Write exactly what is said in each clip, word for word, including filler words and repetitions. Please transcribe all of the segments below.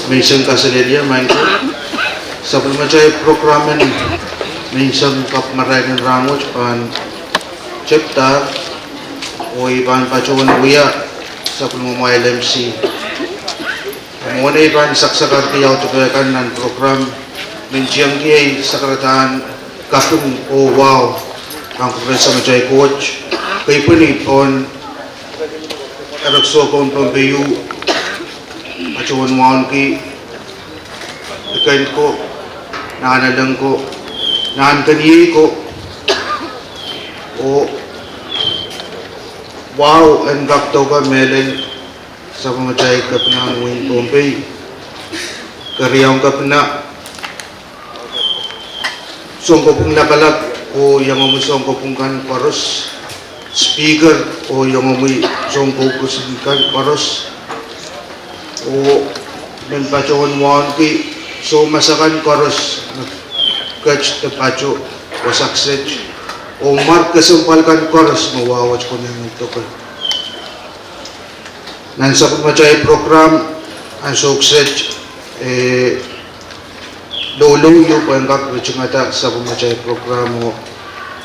Menseng kaselehlie, maing ko. Sapwellimatail program en menseng kapw marain en rahnwet pahn tepda, oh I pahn patohwan wia sapwellimamwail M C. Mwohn ei pahn sakasakarki audepe kan nan program, menseng kei sakaradahn kaping oh wahu, pahn kupwuren Samatail Koht, keipweni pohn erekiso Pohnpei U, patohwan wauneki likend ko, nahnalek ko, nahnkeniei ko, oh wahu en kak doke mehlel sapwellimatail kepina en wehin Pohnpei, keriaun kepina, sounkopwung lapalap oh iengomwi sounkopwung kan koaros, Speaker oh iengomwi sounkopwung kan koaros, oh men patohwan wauneki soumas akan koaros me ket de pato wasa kiset, oh mwar kesempwal kan koaros me wahu wet konehng en doke. Nan sapwellimatail program ansou kiset, eh, loulou ieu pwehn kak ritingada sapwellimatail program oh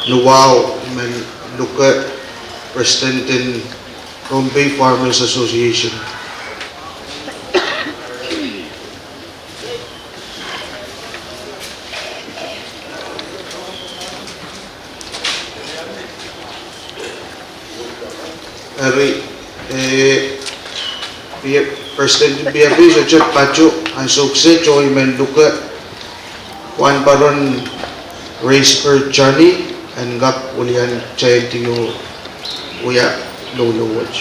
ni wahu men luke President en Pohnpei Farmers Association. Eri, eh, President P F A sohte pato ansou kiset oh I men luke Wahnpoaron Raceper Johnny en kak wiliandi oh wia loulou wet.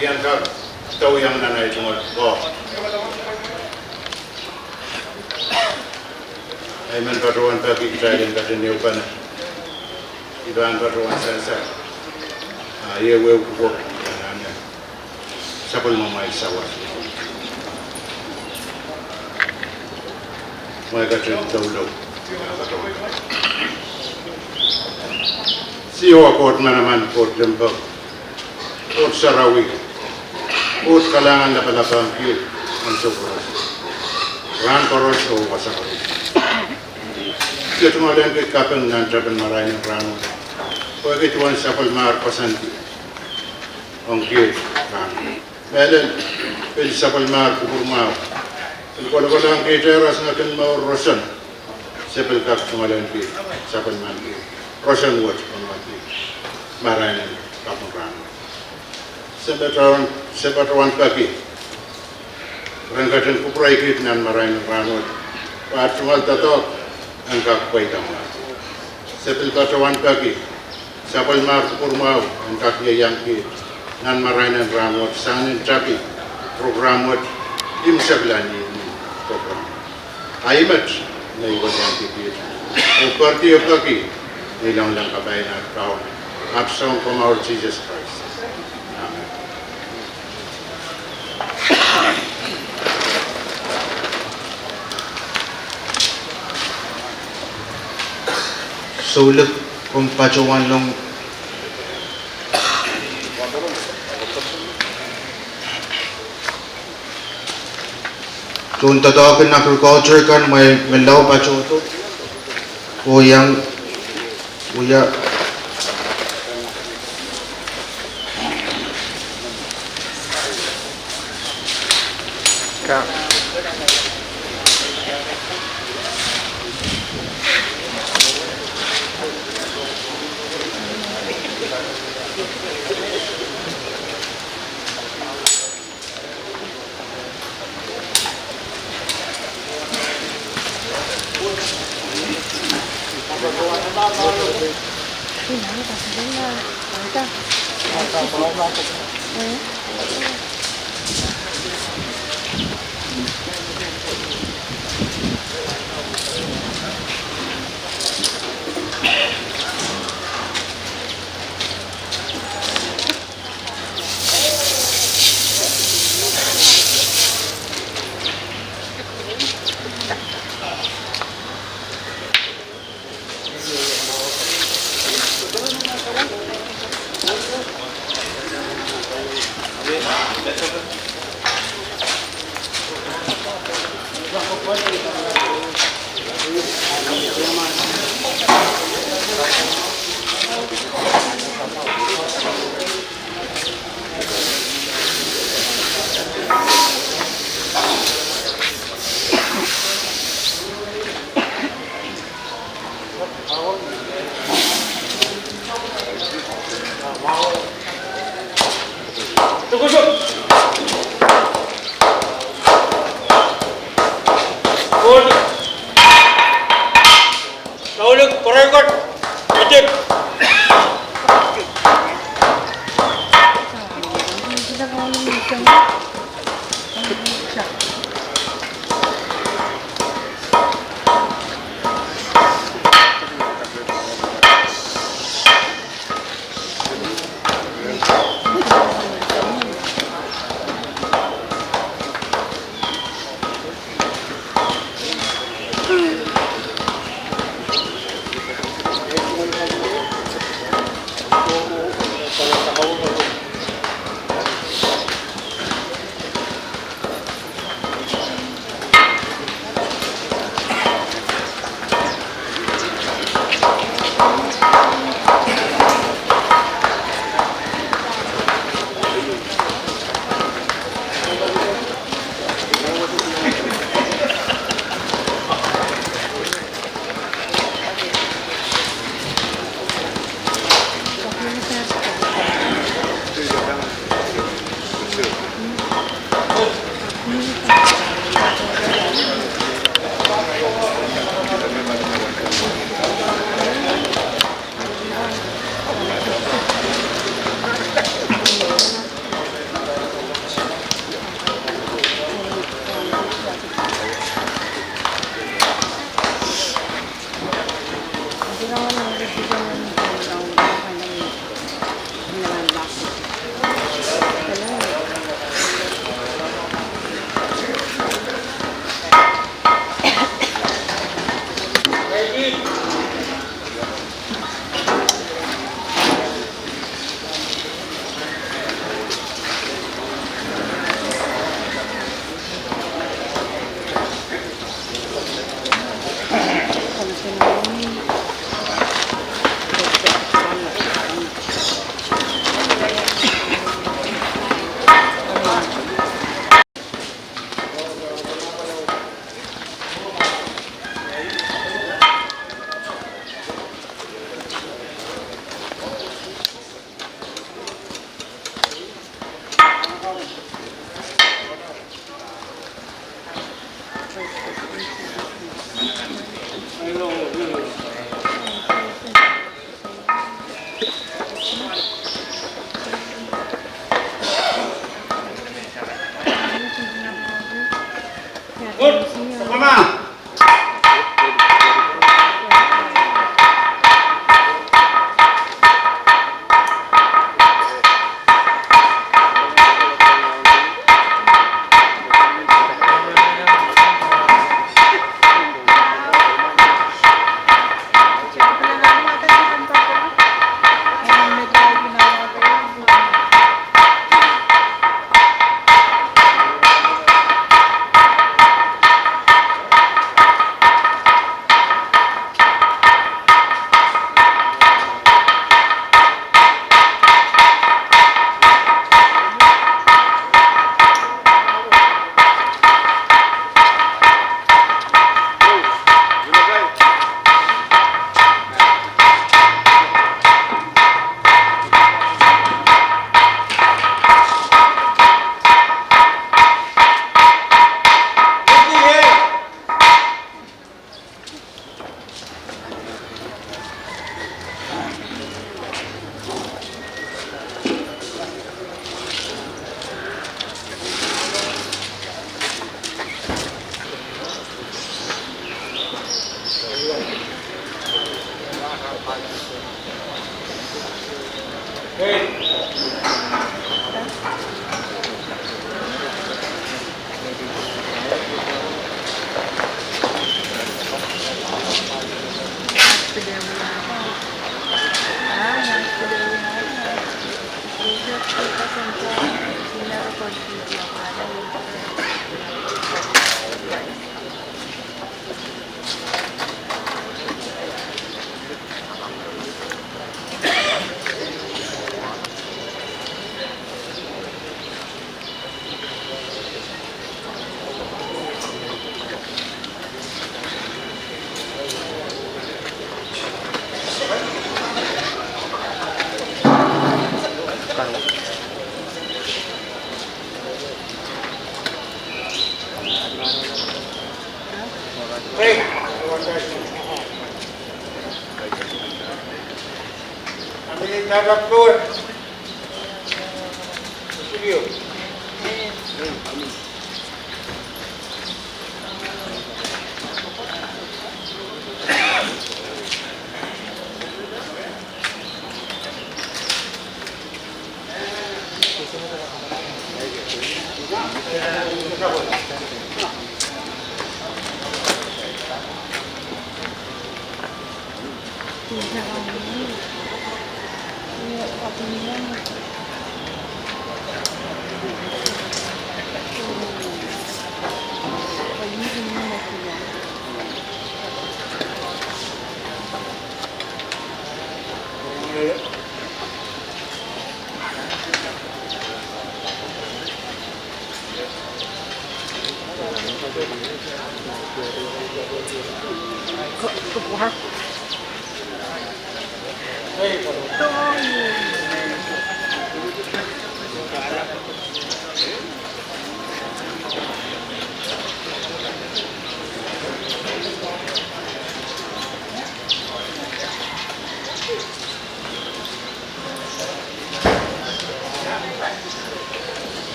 Iang kak doadoahk nan ahi tungoal ko. Ahi men patohwan peki kitail en ketin ehupene. I pahn patohwan sansal. Ah, ie weu kuko. Anahne. Sapwellimamwail sawas. Mwail ketin doulou. Siohwa Koht manaman, Koht limpoak, Koht sarawi, Koht kalahngan lapalap ong kit ansou koaros, rahn koaros oh wasa koaros. Kitail tungoalenki kaping nan tepin marain en rahn wet. Pwehki duwen sapwellimahr koasoandi ong kit rahn wet. Mehlel, pil sapwellimahr kupwur mwahu. Pil kolokolang kitail rasehng kin mour roson. Se pil kak tungoalenki sapwellimahr kit roson wet ong kit marain en kaping rahn wet. Se patohwan, se patohwan peki ren ketin kupwurei kit nan marain en rahn wet, pwe aht tungoal doadoahk en kak pweida mwahu. Se pil patohwan peki sapwellimahr kupwur mwahu en kak ieiang kit nan marain en rahn wet sang ni tapi program wet, imwisekla ni program. Ahi met me I weliandi kit, oh peki, oh peki ni lengileng kapai en aht Kaun, aht Sounkomour Sises Krais. Amen. Soulik, komw patohwan long tohn doadoahk en agriculture kan me, me lao patohdo oh iang wia.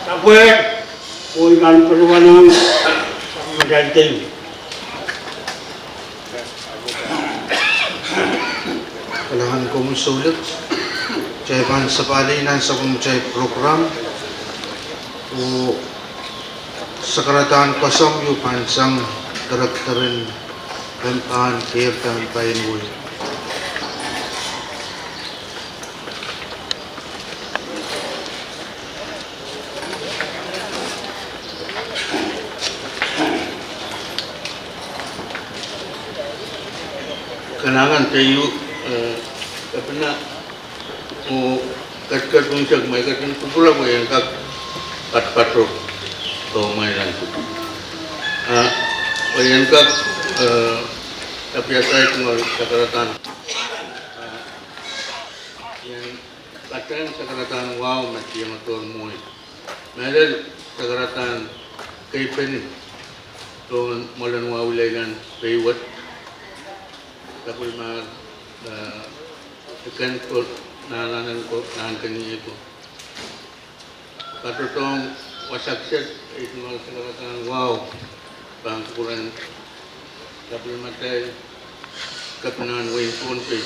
Sapwek, oh I pahn patohwan ong, Madam Dame. Kalahngan komwi Soulik, kitail pahn sapahl nan sapwellimatail program, oh sakaradahn koasoandi pahn sang director en pahn keirda pain wei. Kalahngan keieu, eh, Kepina, oh ketiket unsek me I ketin kupwure pwe I en kak patopato, oh me I en kupwure. Ah, pwe I en kak, eh, tapiada tungoal sakaradahn. Ah, I en patehng sakaradahn wahu me I iang tohn mwowe. Mehlel sakaradahn keipeni tohn mwoalen wahu leilahn pei wet. Sapwellimatail, eh, Ken ko, nan, nan ko, nan keniei ko. Patohdohng wasa kiset, ei tungoal sakaradahn wahu, pahn kupwuren sapwellimatail Kepina en wehin Pohnpei.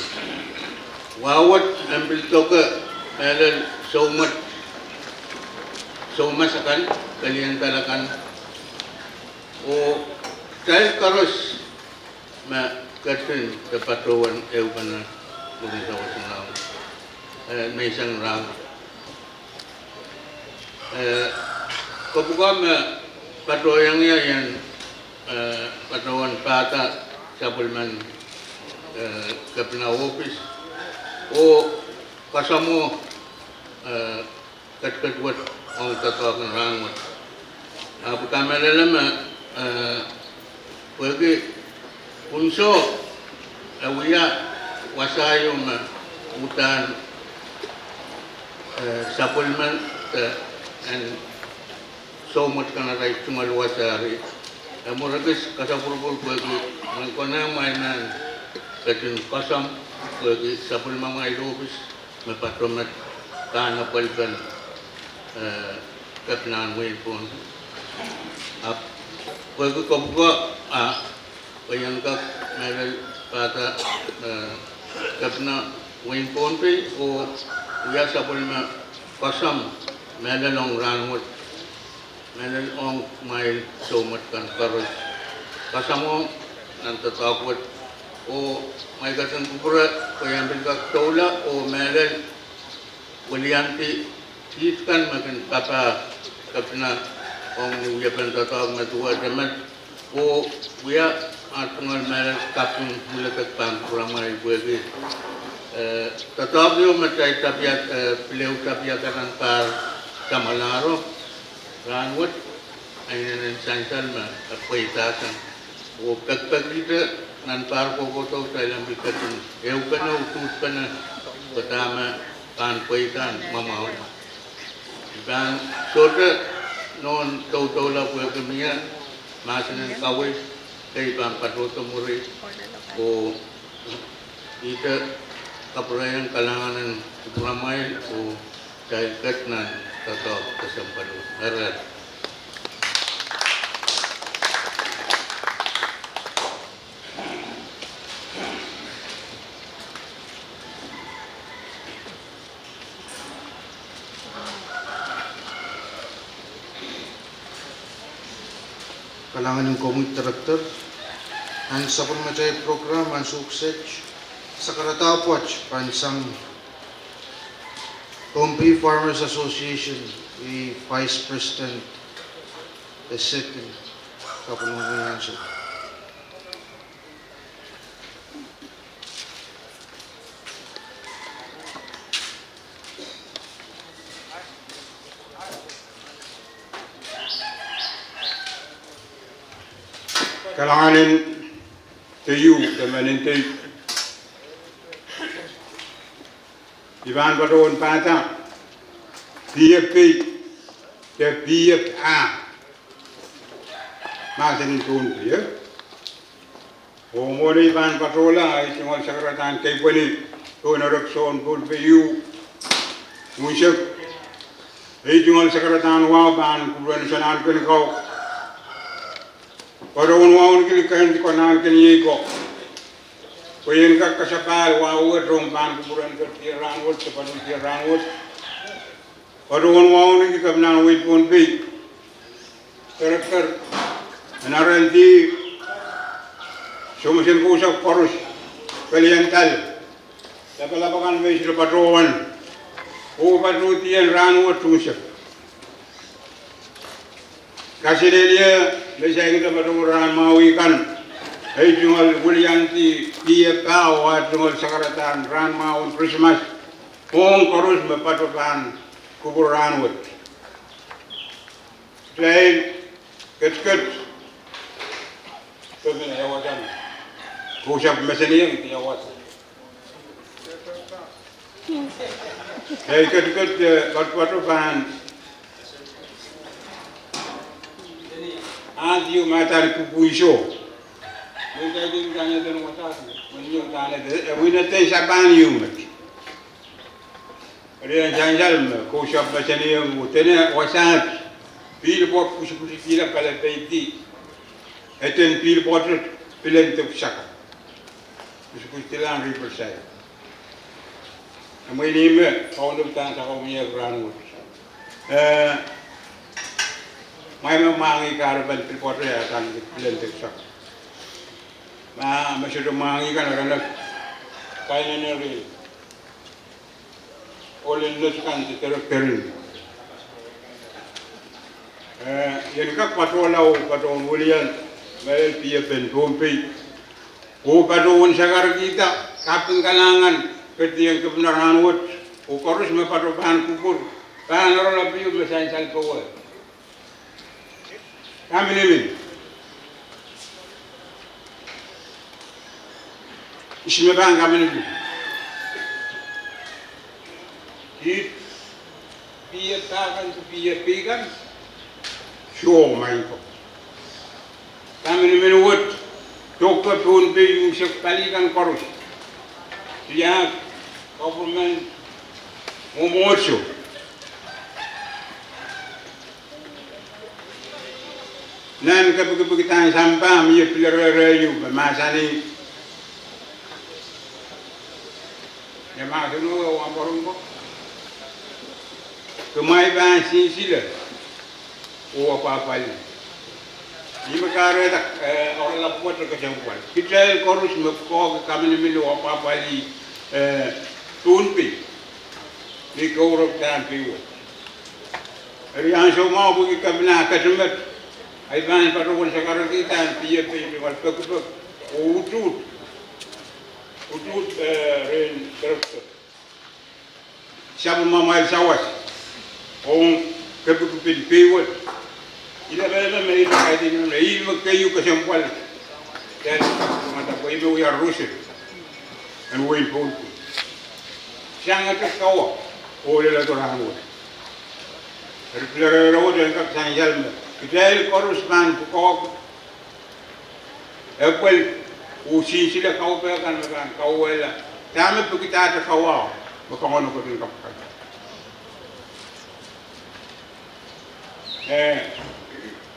Wahu wet en pil doke mehlel soumwet, soumas akan, pelien dal akan, oh kitail koaros me ketin de patohwan ehupene mwurin sawas en rahnwet, eh, menseng rahnwet. Eh, kopwuko me patohwan iang ie ien, eh, patohwan pahda sapwellimen, eh, Kepina ohpis, oh kasamwo, eh, ketiket wet ong doadoahk en rahnwet. Ahpw kamehlele me, eh, pwehki unsek e wia wasa ieu me uhdahn, eh, sapwellimen, eh, en soumwet kan arail tungoal wasa eri. E mwurin kis kasapwurupwur pwehki mwein konehng amwail men ketin koasoamw pwehki sapwellimamwail ohpis me patohwan met pahn apwalipen, eh, Kepina en wehin Pohnpei. Ahpw pwehki kopwuko, ah, pwe ien kak mehlel pahda, eh, Kepina wehin Pohnpei oh wia sapwellime koasoamw mehlel ong rahnwet, mehlel ong amwail soumwet kan koaros. Kasamwo nan doadoahk wet, oh amwail ketin kupwure pwe ien pil kak doula oh mehlel weliandi kiht kan me kin papah Kepina ong ni wiepen doadoahk me duwehte met, oh wia ah tungoal mehlel kaping mwuledek pahn kupwuramwail pwehki, eh, doadoahk ieu me kitail tapiada, eh, pil ehu tapiada nan pahr samwalahro rahnwet, e inenen sansal me e pweidahsang. Oh pekipekihte nan pahr kohkohdo kitail en pil ketin ehupene, uduhpene, pwe dahme pahn pweida nan mwamwahu. I pahn sohte nohn doudoula pwehki mie mahsen en kaweid, kei pahn patohdo mwuri, oh ihte kapwurehiong kalahngan en kupwuramwail oh kitail ket nan doadoahk kesempwal. Eri kalahngan en komwi Director, nan sapwellimatail program ansou kiset, sakaradahn pwoat pahn sang Pohnpei Farmers Association, the Vice President, the second, sapwellimomwi ansou. Kalahngan en teieu de mehn tei. I pahn patohwan pahda P F P de P F A mahsen en Pohnpei. Oh mwohn ei pahn patohla, ei tungoal sakaradahn keipweni, Dohn Erek Sohn Pohnpei ehu, unsek, ei tungoal sakaradahn wahu pahn kupwuren Sohn Anken Kau. Patohwan wauneki kehn ko nan keniei ko, pwe ien kak kasapahl wahu wet rong pahn kupwuren ketier rahnwet, de patohwan ketier rahnwet. Patohwan wauneki Kepina en wehin Pohnpei, Director, en R and D, soumesen kousapw koaros, pelien dal, lapalap akan me I sohte patohwan, oh patohdiong rahnwet unsek. Kaselehlie me saikinte patohwan rahnmwahu kan, ei tungoal weliandi P F A oh ah tungoal sakaradahn rahnmwahun Krismas ong koaros me patohwan kupwur rahnwet. Kitail ketiket, kepina ia wasa, kousapw mesenieng ia wasa. Ei ketiket, eh, patopato pahn ahd ieu me ahdahn pwupwuiso. Mwein kitail en wasa, mwein ieu ahdahn, eh, mwein ahdahn sapan ieu met. Eri en sansal me kousapw me seniong, oh dene wasaht, billboard kusukusukihlahr palipeidi, eden billboard, pilen dok saka. Kusukusukihlahr Riverside. Mwein ih me kaunopada sakaun wet rahnwet. Eh, mwein me mwahngih kahrepen billboard, eh, akan pilen dok saka. Ma, me sohte mwahngih kan, re kak kainene rin ohl en lotu kan de director en. Eh, I en kak patohla oh patohwan wilian, mehlel piepen Pohnpei. Oh patohwan sakarkihda, kaping kalahngan, ketin kepina rahnwet, oh koaros me patohwan kupwur, pahn oaralap ieu me sansal powe. Kaminimin. Ihs me pahn kaminimin? Kiht pih pahkan, pih pihkan. Soh, maing ko. Kaminimin wet, doke Pohnpei unsek pali kan koaros. Tiahk, government, mwomwohdiso. Nan kepikipikdahn sampah mie pil rereh ieu me mahsanih, ia mahsen o, wahnpoaron ko? Kumwail pahn sinsile oh apwahpwalih. Ih me kahrehda, eh, oaralap wet kesempwal. Kitail koaros me koakoa kaminimin oh apwahpwalih, eh, Pohnpei, ni kouruhpdahn pei wet. Eri ansou mwahu pwehki kepina ketimet, I pahn patohwan sakarkihda pih pei tungoal pekipek oh utuht, utuht, eh, rehn director, sapwellimamwail sawas ong kepikipin pei wet. Ih me, ih me, ih me, ih me keieu kesempwal. Dene, pwe ih me wia rusu en wehin Pohnpei. Sangete kawa, oh leledo rahnwet. Eri pil rereh wet en kak sansal me kitail koaros pahn pwukoa epwel oh sinsile kaupehkan me pahn kauwehla dahme pekidahte kawa me Kauno ketin kapwaiada. Eh,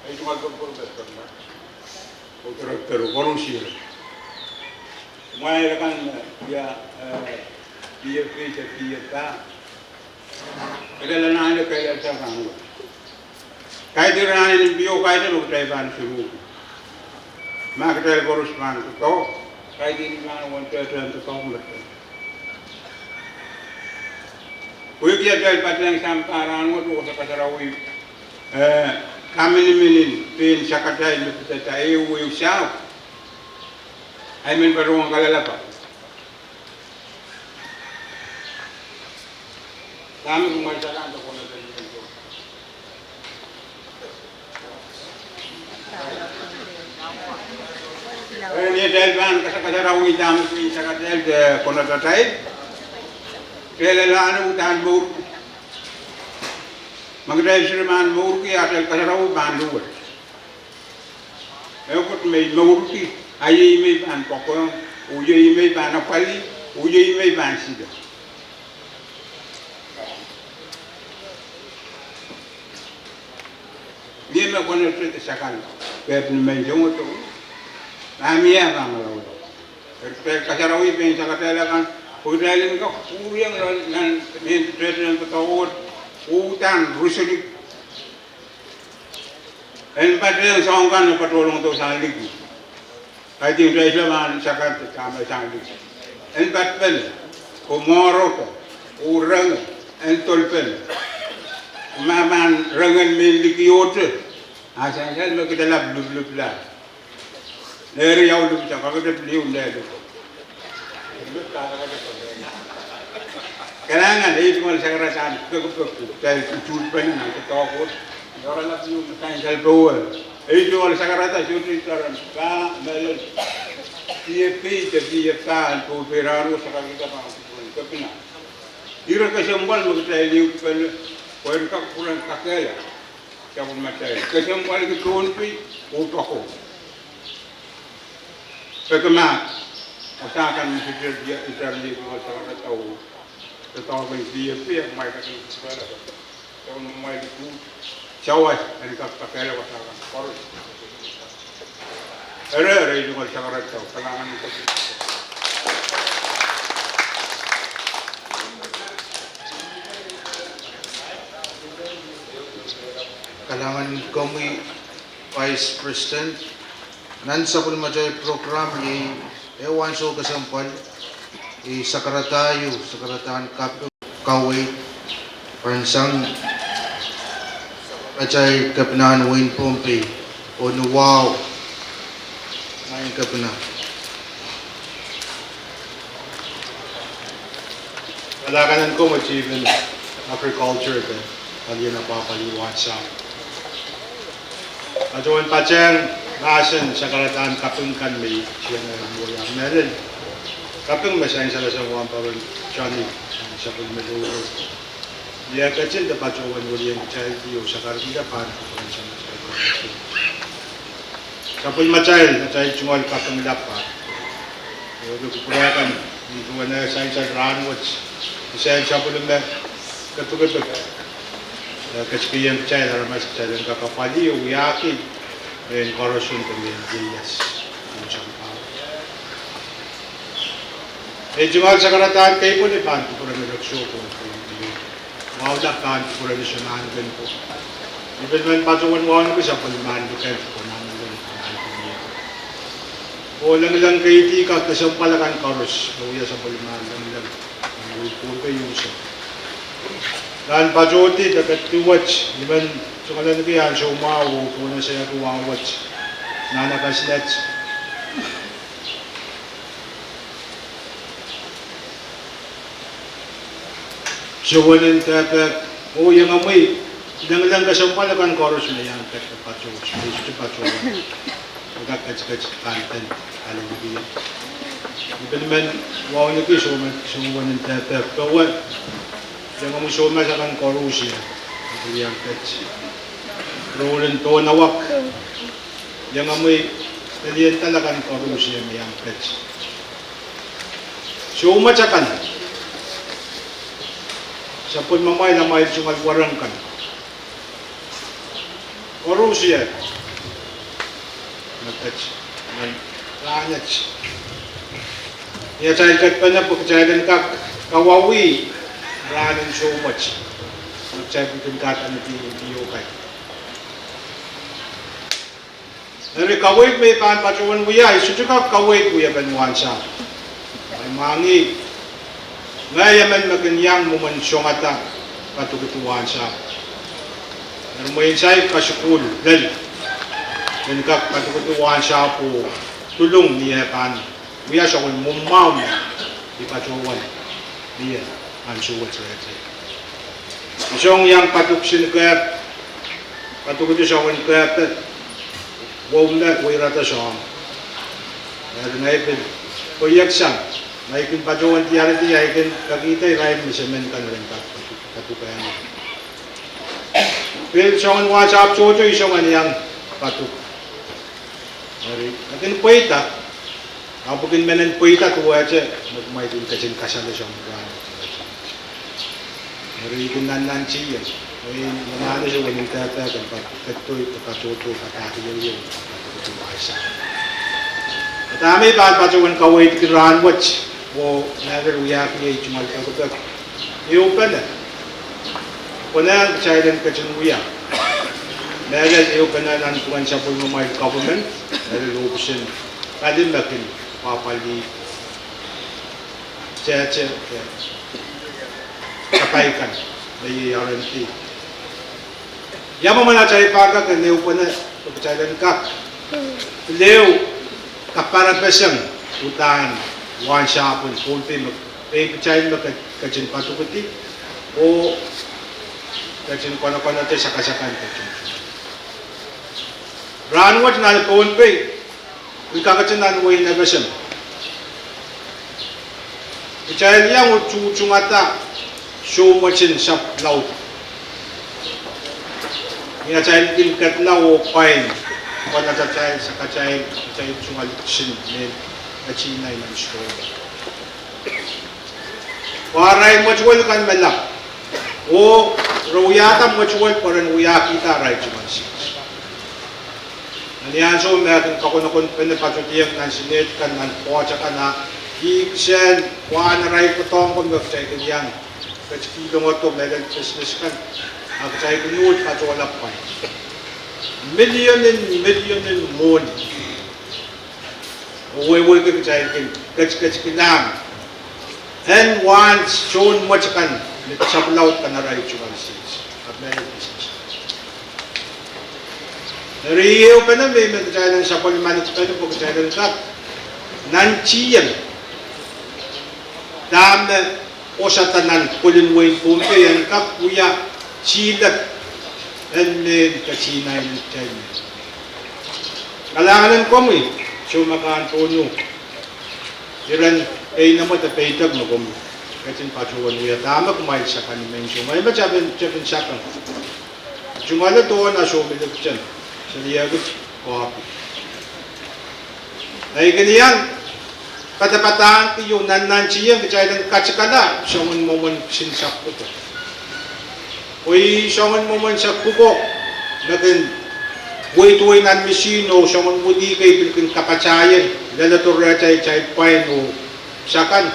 ei tungoal pekipek, pekipek, oh director, koarusie. Mwail akan, eh, ia, eh, pih pei de pih pah. Kitail anahne kehlailsang rahnwet. Kaidehn rahnen pih o kaidehn me kitail pahn sumwuk. Ma kitail koaros pahn doadoahk, kaidehn pahn uwen doadoahk me doadoahk me kitail. Pwehki atail patehng sampah rahnwet oh wasa kasarawi, eh, kaminimin en pein sakatail me pidada ehu ehu sahpw, I men patohwan kalelapak. Dahme kumwail sakan de konehng Ni atail pahn kasakasarawi dahme pein sakatail de konehng atail, kitail anahne uhdahn mourki. Ma kitail sohte pahn mourki, atail kasarawi pahn luwet. Mehkot me I mourki, a iei me I pahn poakohng, oh iei me I pahn apwalih, oh iei me I pahn sile. Mie me konehng de sakan, pepin men songosong, a mie pahn malaulau. Eri kitail kasarawi pein sakatail akan, pwe kitail en kak pwuriong nan mehn doadoahk en doadoahk wet, uhdahn ruselik. En patehng soahng kan me patohlongdo sang liki. Kaidehn kitail pahn sakan de dahme sang liki. En patpene, oh moaroko, oh renge, en tolpene. Ma pahn rengen mehn likiohte, a sansal me kitail ahpw lipilipla. Eri ia lipilipla, kakete pil ieu lipilipla. Kalahngan, ei tungoal sakarada pekipek, kitail utuhtpene nan doadoahk wet. Oaralap ieu me sansal powe. Ei tungoal sakarada sohte irail pah, mehlel pih pei de pih pah en Pohnpei rahnwet, sakarkihda pahn kupwuren kepina. Ire kesempwal me kitail iukpene, pwe en kak kupwuren kakehla sapwellimatail. Kesempwalki Pohnpei oh poakohng. Peki ma, wasa kan me sohte irail, irail tungoal sakarada oh Doadoahk en D F, kumwail ketin, kumwail, kumwail, kumwail, sawas en kak kakehlaka sang koaros. Eri, eri, tungoal sakaradahn, kalahngan en koaros. Kalahngan en komwi, Vice President. Nan sapwellimatail program iei, eh, ansou kesempwal, iei sakaradahn, sakaradahn kaping, kaweid, pahn sang atail kepina en wehin Pohnpei, oh ni wahu, maing kepina. Kalahngan en komwi Chief en Agriculture, de palien apwapwalih wahnsahpw. Patohwan patehng mahsen sakaradahn kaping kan me I tieng en wia mehlel. Kaping me sansal sang wahnpoaron Johnny, sapwellime loulou. Ni eh ketin de patohwan wiliandi kitail, oh sakarkihda pahn kupwuren Samat. Sapwellimatail, atail tungoal kaping lapalap. Oh kupwure kan, ni duwen eh sansal rahnwet, ni sansal sapwellime kepikipik, eh, ketikihong kitail aramas kitail en kak apwalih oh wiahki mehn koaros en kemehn ieias. Ni sampah, eh, tungoal sakaradahn keipweni pahn kupwuren Rek Sohpo, oh wahula pahn kupwuren Sohn Anken ko. I pil men patohwan wauneki sapwellimen Anken ko nan Anken ko. Oh lengileng keidi kak kesempwal akan koaros, oh wia sapwellimen lengileng, oh I pwurke iuso. Nan patohdi de ketiwet, I men tungoalenki ansou mwahu, oh pwunasehki wahnwet, nan akasinat. Sohwen en dehpeh, oh iangahki lengileng kesempwal akan koaros me iang ket patohwan, me I sohte patohwan, me kak ketiket kanden alehdi. I pil men wauneki sohwen, sohwen en dehpeh, pwe iangahki sohwen akan koaros me iang ket. Rohng en dohnawak, iangahki pelien dal akan koaros me iang ket. Soumwet akan, sapwellimamwail, amwail tungoal wereng kan, koaros me ket nan rahnwet. Ni atail ket pene pwe kitail en kak kawauwih rahnen soumwet, kitail pil kin kak ahneki ioukai. Eri kaweid me I pahn patohwan wia, I sohte kak kaweid wiepen wahnsahpw. Ahi mwahngih, ngehi emen me kin iang mwomwen songada padokedi wahnsahpw. Eri mwein saik kasukuhl lel, I kin kak padokedi wahnsahpw oh tulung ni eh pahn wia soangen mwomwen mwahu me I patohwan wia ansou wet rehtail. I song iang padokedi kehp, padokedi soangen kehp, wou me weirada soahng. Eri ngehi pil koahiek sang, ma I kin patohwan diaredi, I kin pekihda irail me semen kan ren kak padokedi. Pil soangen wahnsahpw tohto I song en iang padokedi. Eri, I kin pweida, ahpw I kin men en pweida duwehte me kumwail kin ketin kasale soangen rahn. Eri I kin nannantihong, mwein I anahne sohwen en dehpeh ken patohdo, patohdo, padahkihong, padahkihong wahnsahpw. Dahme I pahn patohwan kaweidki rahnwet, oh mehlel wiahki ei tungoal pekipek, ehupene, pwehn kitail en ketin wia mehlel ehupene nan duwen sapwellimamwail government, mehlel ohpis en pali me kin pwapwalih tehte de kapai kan me iei R and D. Ia mwomwen atail pahn kak en ehupene pwe kitail en kak pil ehu kaparapeseng uhdahn wahnsahpw en Pohnpei me, pein kitail me ke-, ketin padokedi oh ketin konokonehte sakasakante. Rahnwet nan Pohnpei, I kakete nan wehin FSM, kitail iang ututungada soumwetin sahpw laud. Ni atail kin ketla oh pwain, pwain atail, sakatail, atail tungoal kisin, mehn, atinai nan sitoh. Pwe arail mwetuwel kan me lap. Oh re wiahda mwetuwel pwe ren wiahkihda arail tungoal sihs. Ni ansou me e kin kakonokonpene patohdiong nan Senate kan, nan pwoat akan, a ih kisehn wahn arail kohdohng ko me kitail kin iang ketikihdo mehlel business kan, a kitail kin uhd katohlap pwain. Milionen, milionen mwohni. Oh wehwehki kitail kin ketikihdo kilang en wahn tohn mwet akan, me sapwellimaniki arail tungoal sihs. Ahpw mehlel business. Eri ehupene me I men kitail en sapwellimaniki pwe kitail en kak nantihong dahme wosada nan pwelin wehin Pohnpei en kak wia tihlep en mehn ketihnain kitail. Kalahngan en komwi, soh me kan tohn iren peinemwet de peidek me komw ketin patohwan wia dahme kumwail sakani menseng, ma I men tepin, tepin sakang. Tungoale dohna soh me lipton, seliekit koapi. I kin iang padapadahngki oh nannantihong kitail en katikala soangen mwomwen kisin sakpuko. Pwe ih soangen mwomwen sakpuko me kin weidwei nan misihn oh soangen wini kei pil kin kapatahieng, leledo rehtail, tail pwain oh sakang.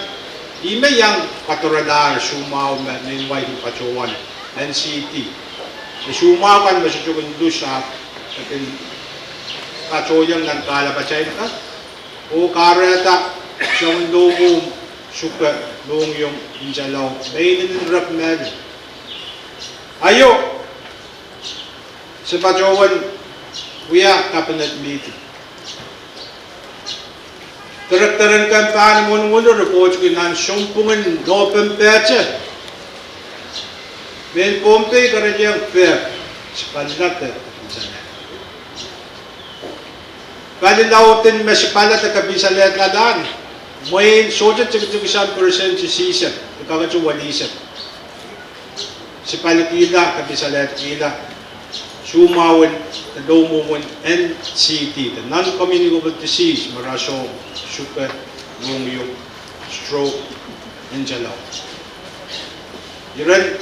Ih me iang kadoralahr soumwahu me mehn wai kin patohwan, N C D. Soumwahu kan me sohte kin lus ahpw e kin patohiong nan kahlapatail kan, oh kahrehda soangen lohmwohng, suke, mohngiong, nselau, me inenen rep mehlel. Aio, se patohwan wia cabinet meeting. Director en kemp pahn imwonmwonlo, ripohtki nan sounpwungen Nopempe te, mehn Pohnpei kerenieng pek sipalda de kapisalehda. Palilaud en me sipalda de kapisalehda lahn, mwein sohte tikitik sang percent sisek, de kakete welihsek, sipalikihla, kapisalehkihla soumwahu en, lohmwohng en N C D, de non-communicable disease, me rasehng suke, mohngiong, stroke, nselau. Iren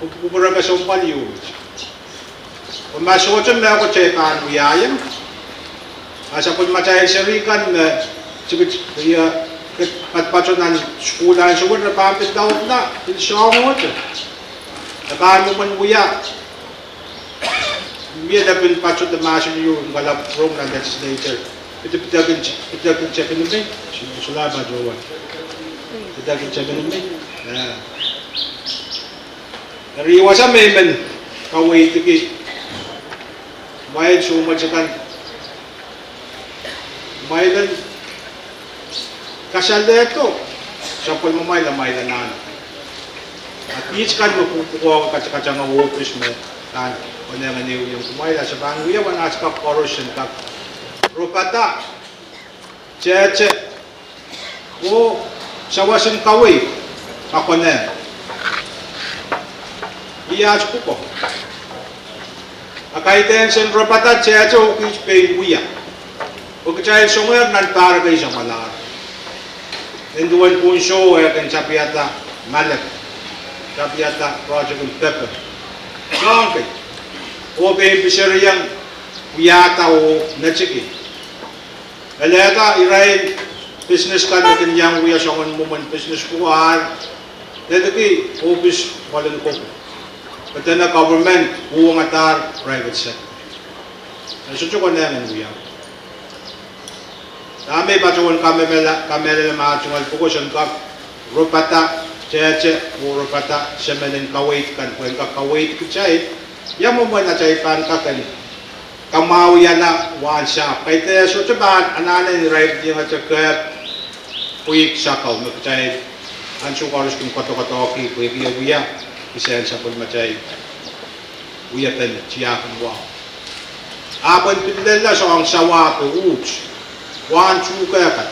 kupwuren kesempwal ieu met. Pwe ma sohte mehkot e pahn wiahiong, a sapwellimatail seri kan me tikitik, ia, patopato nan sukuhl ansou wet, re pahn pil laudla, pil soahng ohte. E pahn mwomwen wia mie lepin pato de mahsen ieu en kalap rong nan legislature. Pide, pidekin, pidekin tepin me, solahr patohwan pidekin tepin me. Eri wasa me I men kaweidki kumwail soumwet akan, kumwail en kasalehdo sapwellimamwail, amwail anahn, a kiht kan me pwupwukoa, katakatangohng ohpis me pahn konehng en ehuiong kumwail, a se pahn wia wen at kak koaros en kak ropada tehte oh sawas en kaweid kakonehng. Ih at pwukoa. A kaidehn sen ropada tehte oh kiht pein wia, pwe kitail songehr nan pahr kei samwalahr. Nin duwen pwunso e kin tapihada malek, tapihada project en pepe, soahng kei, oh pein piseriong wiahda oh netiki. Elehda irail business kan me kin iang wia soangen mwomwen business pwuko ar netiki ohpis mwoalen kopwung, me dene government uhwongadahr private sector. E sohte konehng en wia. Dahme I patohwan kamehlele, kamehlele ma tungoal pwuko sen kak ropada tehte oh ropada semen en kaweid kan pwehn kak kaweid kitail, ia mwomwen atail pahn kak en kamwahwihala wahn sahpw. Kaidehn sohte pahn anahne en irail kihong ete kehp pwihk sakau me kitail ansou koaros kin koadokoadohki pwehki e wia kisehn sapwellimatail wiepen tiahk en wahu. Ahpw en pil lella soahng sawa pe uht, wahn tuhke kan.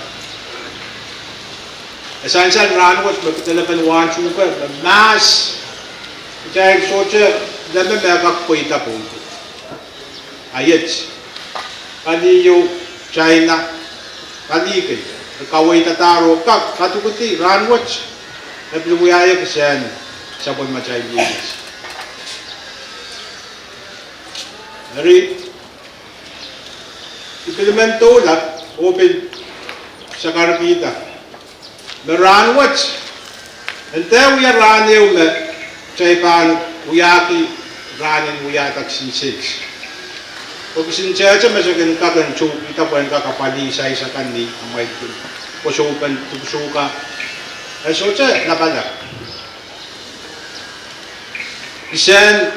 E sansal rahnwet me kitail kin wahn tuhke me mahs, kitail sohte leme me kak pweida pohn. A iet, pali ieu, China, pali kei, e kaweidadahr oh kak kadukedi rahnwet. E pil wiahiong kisehn sapwellimatail ieias. Eri, I pil men doula oh pil sakarkihda me rahnwet, e dehr wia rahn ehu me kitail pahn wiahki rahn en wiahda kisin sils. Pwe kisin sehse me se kin kak en tuhkihda pwehn kak apwalih sansal kan ni amwail kin kosoupen dipwisou kan. E sohte lapalap. Kisehn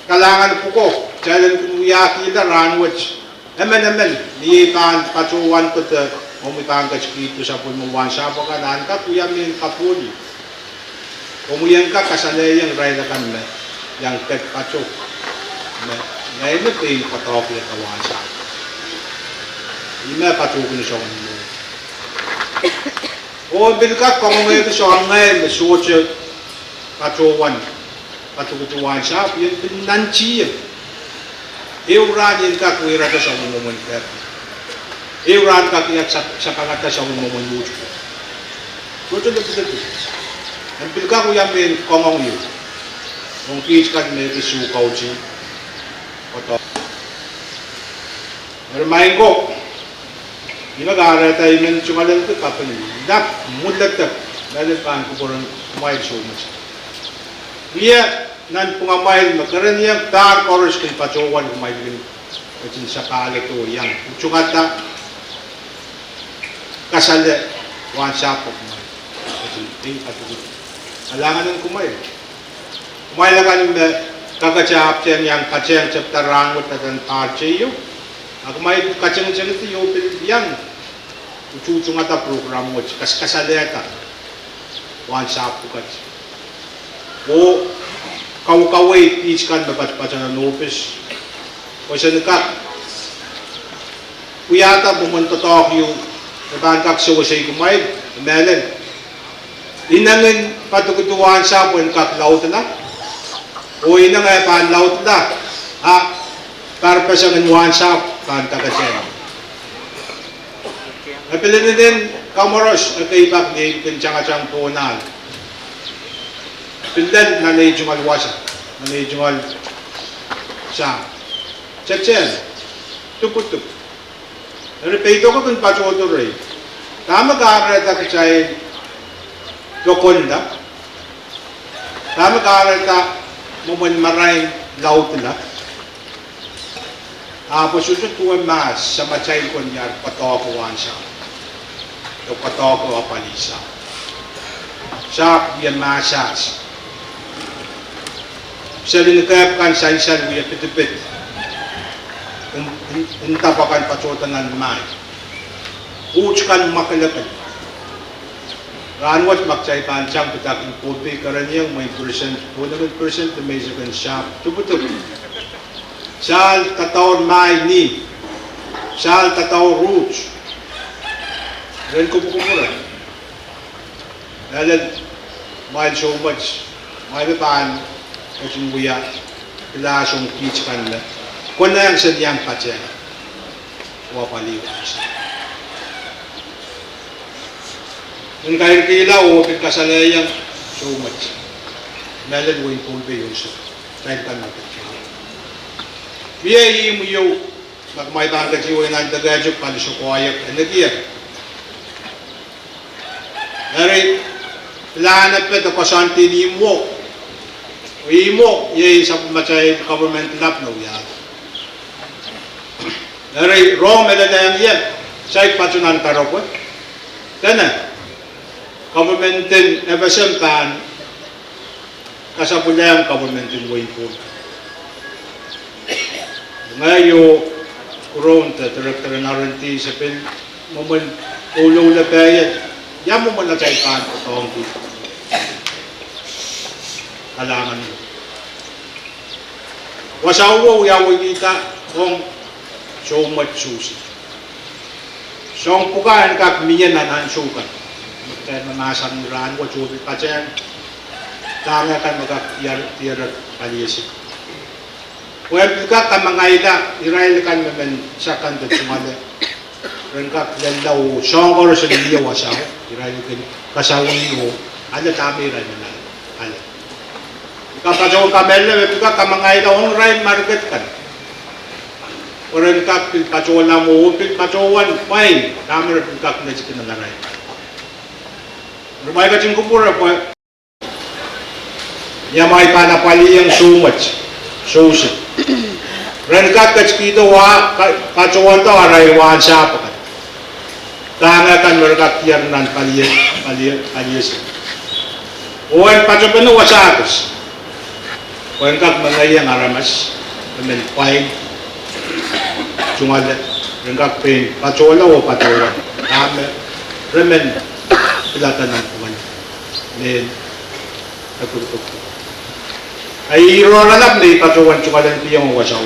kalahngan pwuko, kitail en kin wiahkihla rahnwet. Emenemen, ni ei pahn patohwan kohdo, omwi pahn ketikihdo sapwellime wahnsahpw kan, ahn kak wia mehn kapohl. Omwi en kak kasalehiong irail akan me iang ket patoh. Me, ngehi me pein patohki wahnsahpw. Ih me patohki ni soangen mour. Oh pil kak kangoangehki soahng ngehi me sohte patohwan, patohki wahnsahpw, I en pil nantihong. Ehu rahn I en kak wia irail soangen mwomwen kehp. Ehu rahn kak I en kak sap-, sapangada soangen mwomwen uhd. Sohte lipilipil. En pil kak wia mehn kangoang ieu. Ong kiht kan me kisuh kauti. Oto. Eri maing ko, I men kahrehda I men tungoalenki kaping lap mwuledek, mehlel pahn kupwuren kumwail soh met. Wia nanpwungamwail me kerenieng pahr koaros kin patohwan kumwail kin ketin sapahlahdo iang tungada kasale wahnsahpw kumwail. Ketin, eh, patohwan. Kalahngan en kumwail. Kumwail akan me kakete ahpwtehn iang patehng tepda rahnwet eden pahr teio, a kumwail katengetengedi oh pil iang utuhtungada program wet, kas-, kasalehda wahnsahpw pwukat. Oh kawekawei kiht kan me patpatohwan nan ohpis, pwe sen kak wiahda mwomwen doadoahk ieu me pahn kak sewesei kumwail, mehlel inengen patohki wahnsahpw en kak laudila, oh ineng e pahn laudila, a pahrpeseng en wahnsahpw pahn dakete. E pil inenen komoros ekei pak ni ei kin tangatang pohn ahl. Pil lel nan ei tungoal wasa, nan ei tungoal sang. Tetehn, dipwidipw. Eri peidoko kin patohdo rehi. Dahme kahrehda kitail pokonla? Dahme kahrehda mwomwen marain laudila? Ahpw e sohte duwe mahs, samatail ko ni ar patohki wahnsahpw, e patohki apwalih sahpw. Sahpw wia mahsahs. Seli ni kehp kan sansal wia pitipit. N-, n-, ndapw akan patohdo nan mahi. Uhd kan mwakelekel. Rahnwet ma kitail pahn tang pwutak en Pohnpei kerenieng mwein percent, pwuneken percent de meisek en sahpw dipwidipw. Sahl dadaur mahi ni, sahl dadaur ruht. Ren kupwukupwure. Mehlel, kumwail soh met, kumwail me pahn ketin wia kilahs ong kiht kan me konehng seli iang patehng oh apwalih wahnsahpw. En kairkihla oh pil kasalehiong soh met, mehlel wehin Pohnpei onsek, kitail kan me pil Mie ihmw ieu, ma kumwail pahn ketin wia nan deke etik, pali sokoahiek, e nekier. Eri, pilahn epet e koasoandi ni ihmwo. Ihmwo iei sapwellimatail government lap me wiahda. Eri, rong me lelehng ie, saik patohwan nan karopwe. Dene, government en FSM pahn kasapwilehng government en wehin Pohnpei. Ngehi oh kurohn de director en R and D se pil mwomwen ohlolep ie, ia mwomwen atail pahn doadoahngki kalahngan. Wasao wiawihda ong soumwet Susie. Soahng pwukat en kak mie nan ansou kan. Kitail mahmahsanih rahnwet oh pil patehng dahme kan me kak diar, diarek paliesik. Pwe pil kak kamangaila irail kan me men sakanda tungoale. Ren kak lella oh soahng koaros en mie wasao, irail kin kasawih oh Ale dahme irail men ale. Pil kak patohwan kamehlele me pil kak kamangaila ong irail market kan. Pwe ren kak pil patohla mwo, pil patohwan pwain dahme re pil kak netikin ong irail. Eri mwail ketin kupwure pwe ni amwail pahn apwalihong soumwet, sousehd, ren kak ketikihdo wa, ka-, patohwanda arail wahnsahpw kan. Dahme kan me re kak diar nan palie, palie, palie seli. Oh en patopene wasa kis. Pwe en kak mengeiong aramas, re men pwain, tungoale, ren kak pein patohla oh patohwan dahme re men pilada nan pwungen. Mehn, e kupwukupwuk. A ih rohralap me I patohwan tungoalenihong wasao.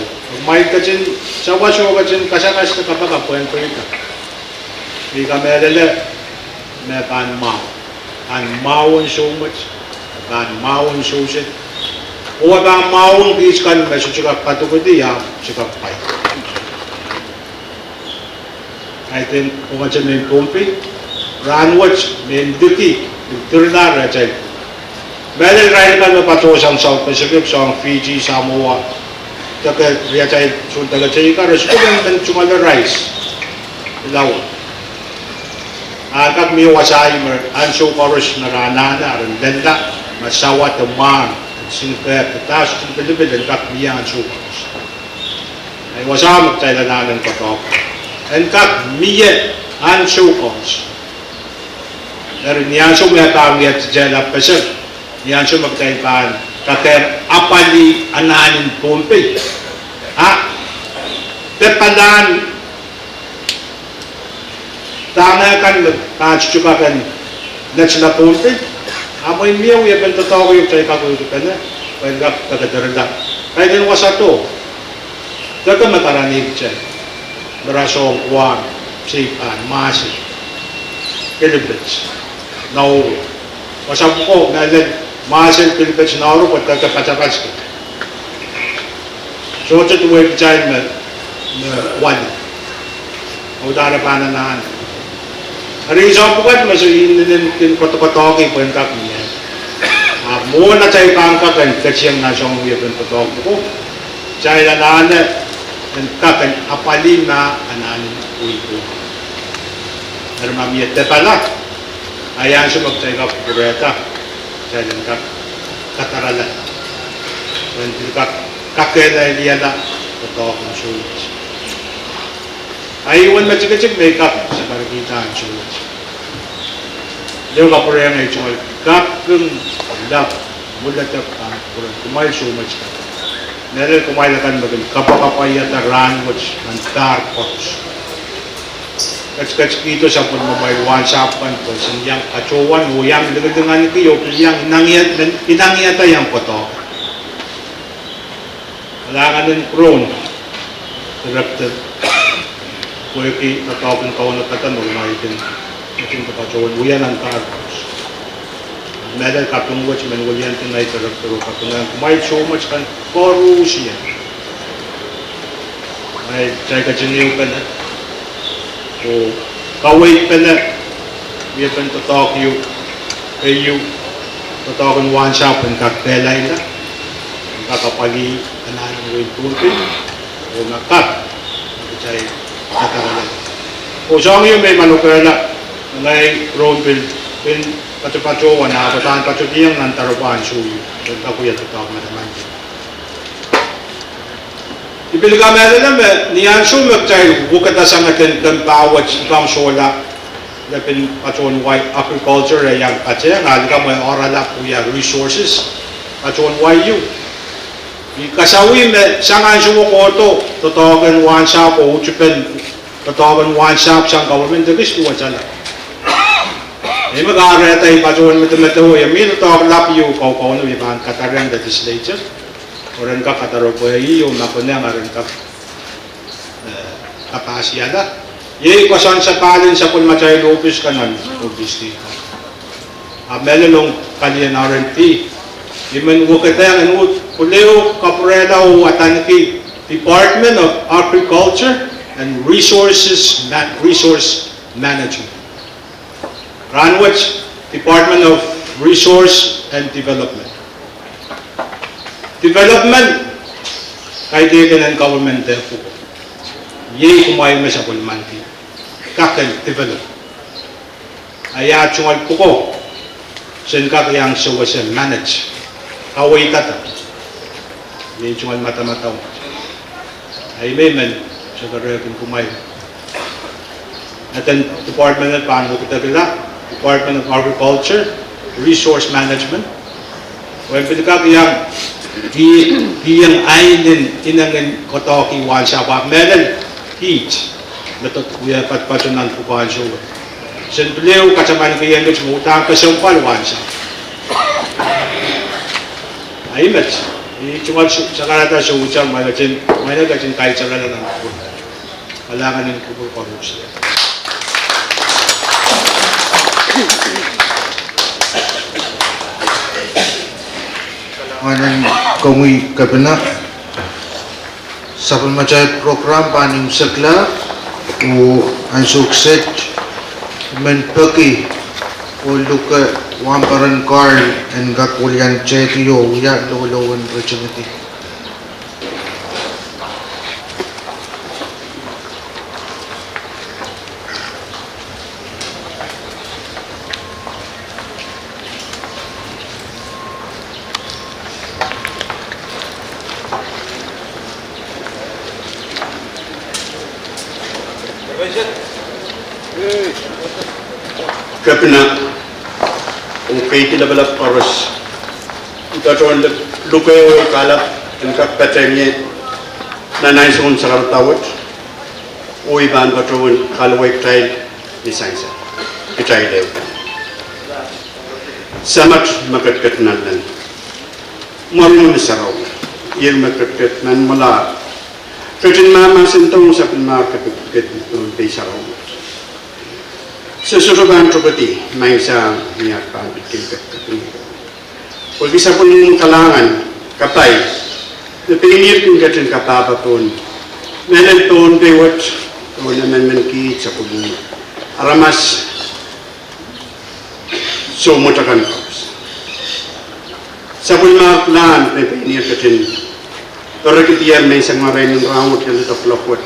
Mwail ketin sawas oh ketin kasakasada kapakap pwehn pweida. I kamehlele me pahn mwahu. Pahn mwahun soumwet, pahn mwahun sousehd, oh pahn mwahun kiht kan me sohte kak padokedi, ah, sohte kak pwain. Kaidehn pwungete mehn Pohnpei, rahnwet mehn liki, pil dirala rehtail. Mehlel irail kan me patohsang South Pacific, sang Fiji, Samoa, deke riatail soun deke teika, re sohte men tungoale rais. Ilawa. A kak mie wasa me ansou koaros me re anahne, re lella, me sawa de mwahn, singkehp, de dahsang, de pilipil, en kak mie ansou koaros. Ahi wasa me kitail anahne en doadoahk. En kak mie ansou koaros. Eri ni ansou me pahn wia detail a pesek, ni ansou me kitail pahn kakehr apwalih anahnen Pohnpei. A, pepalahn dahme kan me pahn sohte kak en letla Pohnpei. A mwein mie wiepen doadoahk ehu kitail kak wehwehkipene, pwe en kak deke dirala. Kaidehn wasado, deke me karanih kitail, me rasehng Guam, Saipan, Marshall, Kiribati, Nauru. Wasa pwuko mehlel Marshall, Kiribati, Nauru pwe deke patapat kitail. Sohte duwehte kitail me, me wali. Uhdahn re pahn anahne. Eri soahng pwukat me soh inenen kin kodokodohki pwe en kak mie. A mwohn atail pahn kak en ketieng nan soangen wiepen doadoahk pwuko, kitail anahne en kak en apwalih ma anahnen wehi Pohnpei. Eri ma mie depala, ahi ansou me kitail kak pwurehda, kitail en kak kadarala. Pwe en pil kak kakehlailiala doadoahk en soumwet. Ahi wen me tikitik me I kak sakarkihda ansou wet. Leo kapwurehiong ei tungoal kaping lap, mwuledek pahn kupwuren kumwail soumwet. Mehlel kumwail akan me kin kapwakapwaiada rahnwet nan dahr koaros. Ketiket, ketikihdo sapwellimamwail wahnsahpw kan pwe sen iang katohwan oh iang lingilingki oh pil iang inangiada, inangiada iang doadoahk. Kalahngan en Kauno, Director, pwehki doadoahk en kaunopadahr me kumwail kin, kin patohwan wia nan dahr koaros. Mehlel kaping wet men weliandi ngehi Director oh kapinga kumwail soumwet kan koarusie. Ngehi kitail ketin ehupene oh kaweidpene wiepen doadoahk ieu, keieu, doadoahk en wahnsahpw en kak kehlailla, en kak apwalih anahnen wehin Pohnpei, oh ma kak, kitail kadarala. Oh soahng ieu me I manokehla, ngehi Kauno pil, pil patopatohwan ah pahn patopatohwanohng nan doaropwe ansou ieu, en kak wia doadoahk manaman. I pil kamehlele me ni ansou me kitail wekidasang eden kempoa wet I pahn solahr lepin patohwan wai agriculture e iang patehng, a likamw e oaralap wia resources, patohwan wai ieu. I kasawih me sang ansou kohdo, doadoahk en wahnsahpw oh uhtipen doadoahk en wahnsahpw sang government ekis duwehte lap. Ih me kahrehda I patohwan medemedewe, e mih doadoahk lap ieu kaukauno me I pahn kadarehng legislature, oh ren kak kadaropwe ih oh ma konehng a ren kak, eh, kapasiala. Iei koasoan sapahl en sapwellimatail ohpis kan nan ohpis kan. A mehlel ong palien R and D, I men wekidehng en uhd pwulehng kapwurehla oh adaneki Department of Agriculture and Resources Ma-, Resource Management. Rahnwet Department of Resource and development. Development, kaidehkin en government de pwuko. Iei kumwail me sapwellimaniki kak en develop. A ia tungoal pwuko, sen kak iang sewese manage, kaweidada. Iei tungoal madamadau. A I men men, se kerehkin kumwail. Eden Department pahn wekidekla, Department of Agriculture, Resource Management. Wen pil kak iang, ki, ki iang ain en inengen kodohki wahnsahpw ahpw mehlel kiht, me doadoahk wia patopato nan pwukoahn sohte. Sen pil ehu katamanki iengit me udahn kesempwal wahnsahpw. A I met, I tungoal sakarada sohte, mwail ketin, mwail ketin kaisakala nan pwukoa. Kalahngan en kupwur koaros. Kalahngan en komwi Kepina. Sapwellimatail program pahn imwisekla, oh ansou kiset I men peki oh luke Wahnpoaron Carl en kak welian tehdi oh wia loaloahn ritingidi. Kepina, oh keidi lapalap koaros, I patohwan luke oh kalap en kak patehng ie nan ahnsoun sakaradahn wet, oh I pahn patohwan kahluwa kitail ni sansal, kitail ehu. Samat me ketiket nanleng, mwomwen sarawi, Ih me ketiket nan mwala, ketin mahmahsendohng sapwellimomwi ketiket nan pei sarawi. Se sohte pahn tokedi maing Sahm ni at pahn pil kin ketiket. Pwehki sapwellimomwi kalahngan, kapai, me pein ihr kin ketin kapahpa pohn mehlel Pohnpei wet, pohn emenemen kiht, sapwellimomwi aramas soumwet akan koaros. Sapwellimomwi kalahngan me pein ihr ketin perekidier menseng marain en rahnwet lel doadoahk wet.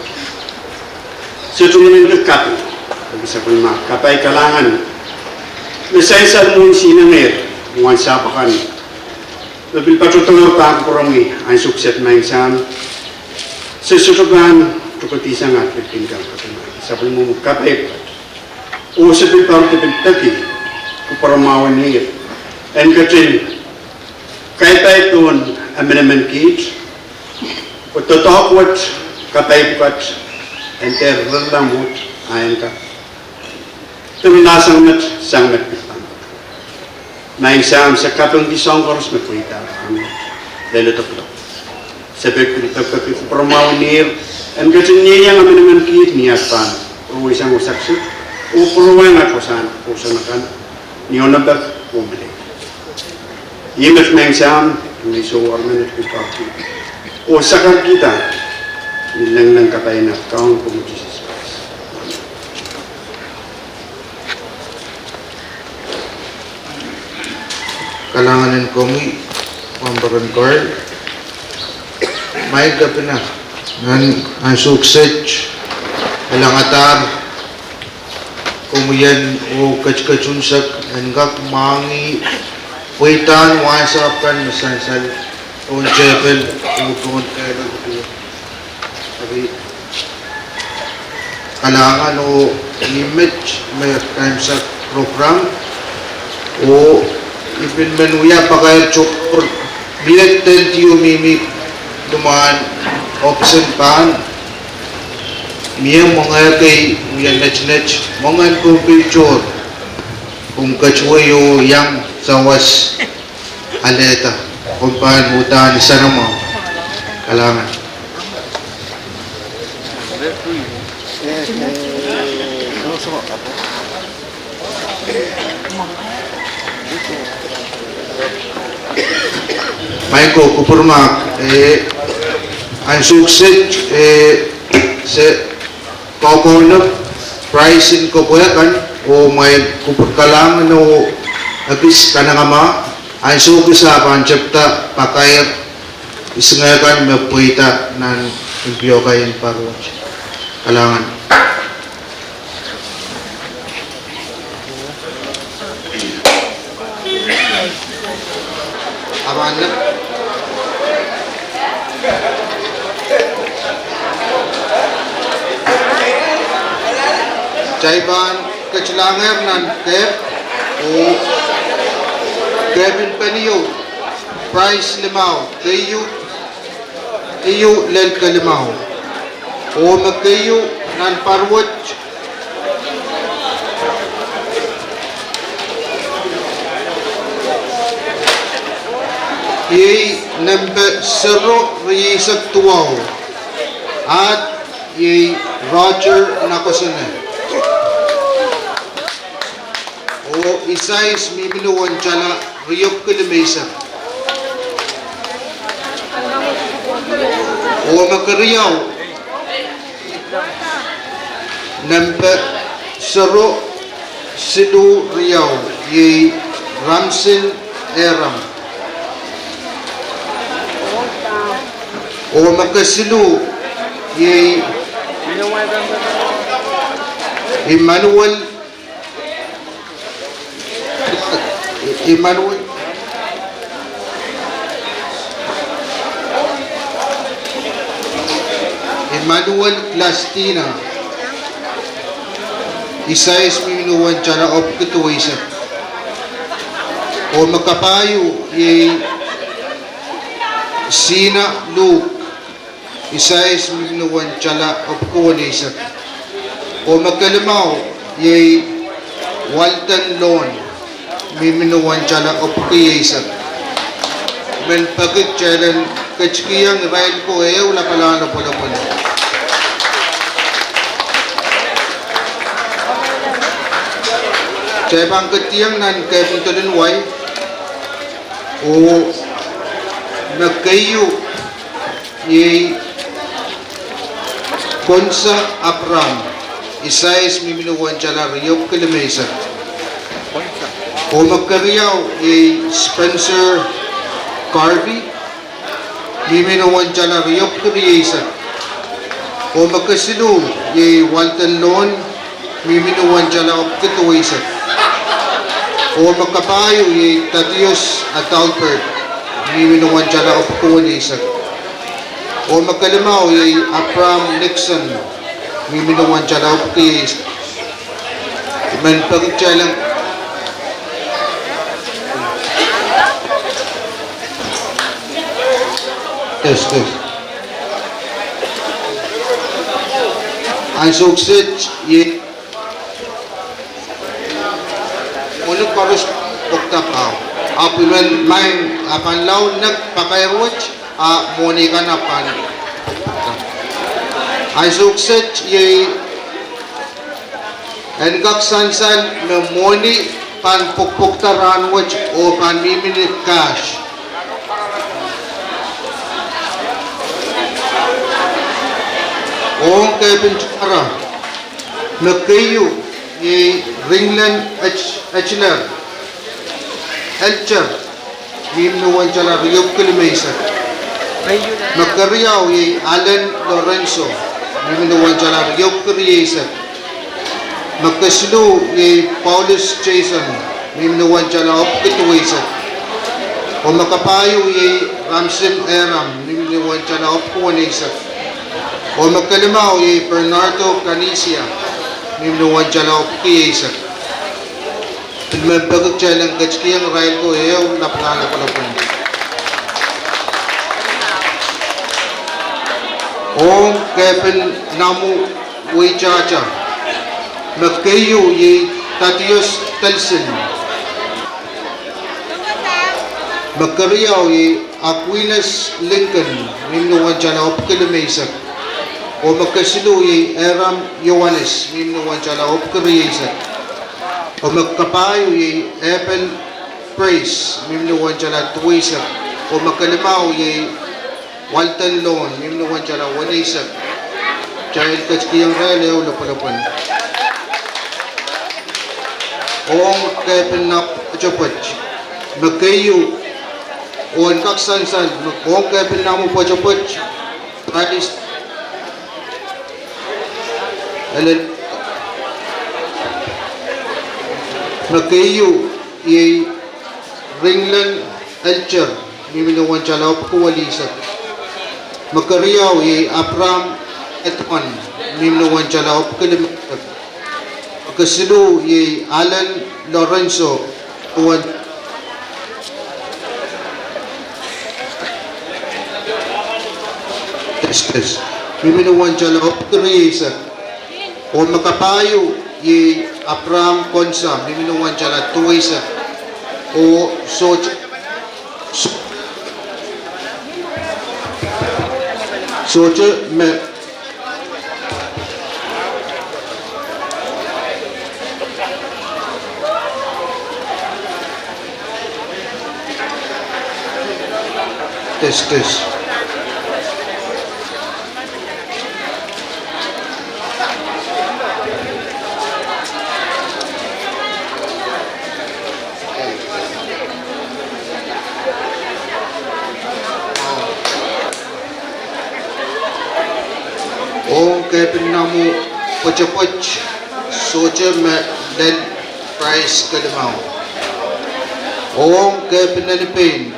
Se tungoal kin kaping, pwehki sapwellimomwi kapai, kalahngan, me sansal mwohn sihn engehr, wahnsahpw akan me pil patohdo pahn kupwuromwi ansou kiset maing Sahm. Se sohte pahn tokedihsang at pil kin ketiket. Sapwellimomwi kapai pwukat. Oh se pil pahn pil peki kupwuramwahu en ihr en ketin kapai pohn emenemen kiht, pwe doadoahk wet, kapai pwukat, en dehr rirelahr mwohd, a en kak pil lahsang met, sang met pil pahn. Maing Sahm, se kapingki soahng koaros me pweida rahnwet lel doadoahk. Se pil peki kupwuramwahu en ihr en ketin ieiang emenemen kiht ni at pahn pwuroweisang oh saksak, oh pwurowehng at wasahn pwoson akan, ni onopek oh meleilei. Ih met maing Sahm, me I sohte warmene pil pahn peki oh sakarkihda ni lengleng kapai en at Kaun komwi Sises Krais. Kalahngan en komwi Wahnpoaron Carl. Maing Kepina, nan ansou kiset, e langadahr komwi en oh ketiketunsek en kak mwahngih pweidahn wahnsahpw kan me sansal pohn tehpel oh pohn kehl. Kalahngan oh ih met me kaimwisekala program, oh I pil men wia pakair tohrohr, mie dehn dihdo mihmi limwahn ohpis en pahn mie mwenge kei wia netinet, mwengen Pohnpei tohr, komw ketuwe oh iang sawas alehda, komw pahn uhdahn saramwahu. Kalahngan. Maing ko, kupwurmahk, eh, ansou kiset, eh, se kokohn prize en kepwe kan, oh mwail kupwur kalahngan oh Ekis kanengamah, ansou kis ah pahn tepda pakair isingek kan me pweida nan impiokai en paruot. Kalahngan. Awan. Kitail pahn ketilangehr nan kehp, oh kehp en penieu, prize limau, keieu, keieu lel kelimau. Oh me keieu nan paruot, iei nempe sero rieisek duwau. Ahd iei Roger Nakosonne. Oh isais mihmi ni wensala riepwiki limeisek. Oh me keriau, nempe sero siluh riau, iei Ramsin Eram. Oh me kesiluh, iei Emmanuel Emmanuel, Emmanuel Glastina, isais mihmi ni wensala epwiki duweisek. Oh me kapahieu iei Sina Luke, isais mihmi ni wensala epwiki weneisek. Oh me kelimau iei Walden Loan, mihmi ni wensala epwiki eisek. Men peki kitail en ketikihong irail ko ehu lapalahn lopwolopwol. Kitail pahn ketieng nan kehp en dolin wai, oh me keieu iei Konsa Abraham, isais mihmi ni wensala riepwiki limeisek. Oh me keriau iei Spencer Garvey, mihmi ni wensala riepwiki rieisek. Oh me kesiluh iei Walden Loan, mihmi ni wensala epwiki duweisek. Oh me kapahieu iei Thaddeus Adalbert, mihmi ni wensala epwiki weneisek. Oh me kelimau iei Abraham Nixon, mihmi ni wensala epwiki eisek. Men peki kitail en Yes, yes. Ansou kiset iei mwohni koaros pwokda pah. Ahpw I men maing, a pahn lao nek pakair wet, a mwohni kan a pahn pwokpwokda. Ansou kiset iei en kak sansal me mwohni pahn pwokpwokda rahnwet oh pahn mihmi ni cash. Ong kehp en Tara, me keieu iei Ringlen Ech-, Echler, Elcher, mihmi ni wensala riepwiki limeisek. Me keriau iei Allen Lorenzo, mihmi ni wensala riepwiki rieisek. Me kesiluh iei Paulus Jason, mihmi ni wensala epwiki duweisek. Oh me kapahieu iei Ramsin Eram, mihmi ni wensala epwiki weneisek. Oh me kelimau iei Bernardo Canisia, mihmi ni wensala epwiki eisek. Pil men peki kitail en ketikihong irail ko ehu lapalahn lopwolopwol. Ong kehp en Namu Weitahta, me keieu iei Thaddeus Telson. Me keriau iei Aquinas Lincoln, mihmi ni wensala epwiki limeisek. Oh me kesiluh iei Eram Ioanes, mihmi ni wensala epwiki rieisek. Oh me kapahieu iei Abel Praise, mihmi ni wensala duweisek. Oh me kelimau iei Walden Loan, mihmi ni wensala weneisek. Kitail ketikihong irail ehu lopwolopwol. Ong kepina pwetepwet. Me keieu, oh en kak sansal, me ong kepina pwetepwet, Christ, Ellen. Me keieu iei Ringlen Elcher, mihmi ni wentalahn epwiki welisek. Me keriau iei Abraham Edmond, mihmi ni wentalahn epwiki limesek. Me kesiluh iei Allen Lorenzo, wen Testes, mihmi ni wentalahn epwiki rieisek. Oh me kapahieu iei Abraham Konsa, mihmi ni wentalahn duweisek. Oh sohte, sohte me Testes. Ong kepina pwetepwet, sohte me lel prize kelimau. Ong kepina ni pein,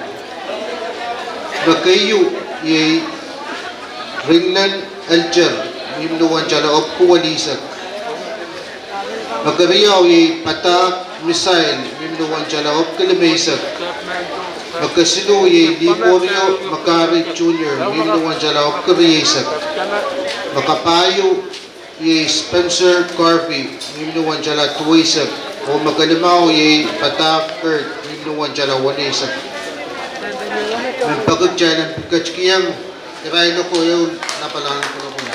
me keieu iei Ringlen Elcher, mihmi ni wentalahn epwiki welisek. Me keriau iei Padahk Misael, mihmi ni wentalahn epwiki limeisek. Me kesiluh iei Liborio Makari Junior, mihmi ni wentalahn epwiki rieisek. Me kapahieu iei Spencer Garvey, mihmi ni wentalahn duweisek. Oh me kelimau iei Padahk Kurt, mihmi ni wentalahn weneisek. Men peki kitail en pil ketikihong irail oko ehu lapalahn lopwulopwul.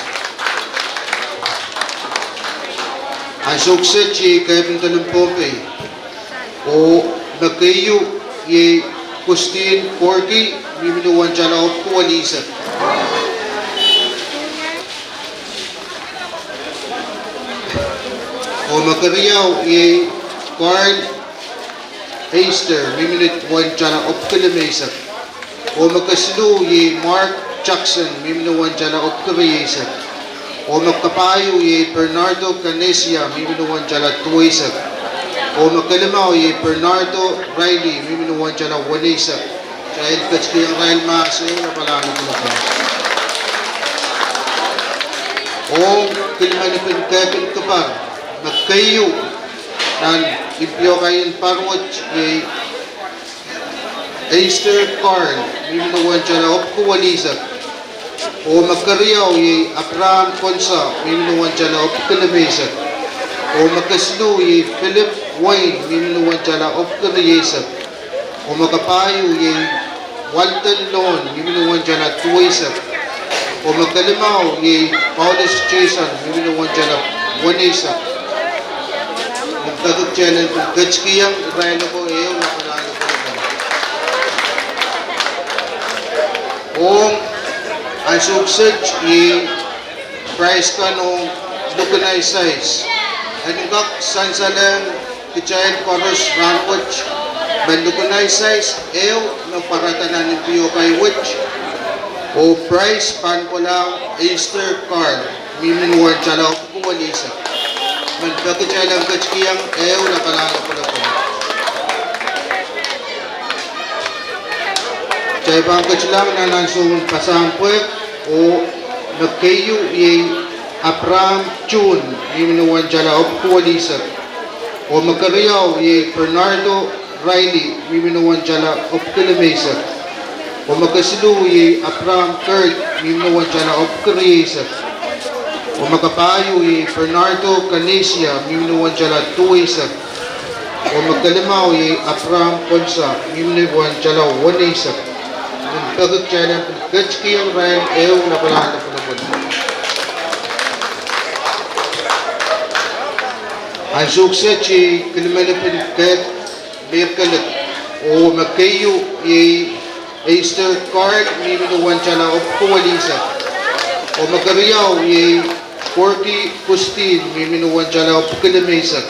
Ansou kiset iei kepina en Pohnpei. Oh me keieu iei Christine Gorky, mihmi ni wentalahn epwiki welisek. Oh me keriau iei Carl Heister, mihmi ni wentalahn epwiki limeisek. Oh me kesiluh iei Mark Jackson, mihmi ni wentalahn epwiki rieisek. Oh me kapahieu iei Bernardo Canesia, mihmi ni wentalahn duweisek. Oh me kelimau iei Bernardo Riley, mihmi ni wentalahn weneisek. Kitail ketikihong irail mahs ehu lapalahn lopwulopwul. Ong kilimenipin kepin kupar, me keieu nan impiokai en pahr wet iei Esther Carl, mihmi ni wentalahn epwiki welisek. Oh me keriau iei Abraham Konsa, mihmi ni wentalahn epwiki limeisek. Oh me kesiluh iei Philip Wayne, mihmi ni wentalahn epwiki rieisek. Oh me kapahieu iei Walter Lon, mihmi ni wentalahn duweisek. Oh me kelimau iei Paulus Jason, mihmi ni wentalahn weneisek. Men peki kitail en pil ketikihong irail oko ehu lapalahn lopwulopwul. Ong ansou kiset iei prize kan ong lukenaisais. En kak sansalehng kitail koaros rahnwet me lukenaisais ehu me pwarada nan impiokai wet. Oh prize pahn kolahng Esther Carl, mihmi ni wentalahn epwiki welisek. Men peki kitail en ketikihong ehu lapalahn lopwulopwul. Kitail pahn ketilahng nan ansoun pasang pwehk. Oh me keieu iei Abraham June, mihmi ni wentalahn epwiki welisek. Oh me keriau iei Bernardo Riley, mihmi ni wentalahn epwiki limeisek. Oh me kesiluh iei Abraham Kurt, mihmi ni wentalahn epwiki rieisek. Oh me kapahieu iei Bernardo Canesia, mihmi ni wentalahn duweisek. Oh me kelimau iei Abraham Konsa, mihmi ni wentalahn weneisek. Men peki kitail en pil ketikihong irail ehu lapalahn lopwulopwul. Ansou kiset iei kilimenipin kehp meirkelek. Oh me keieu iei Esther Carl, mihmi ni wentalahn epwiki welisek. Oh me keriau iei Corky Christine, mihmi ni wentalahn epwiki limeisek.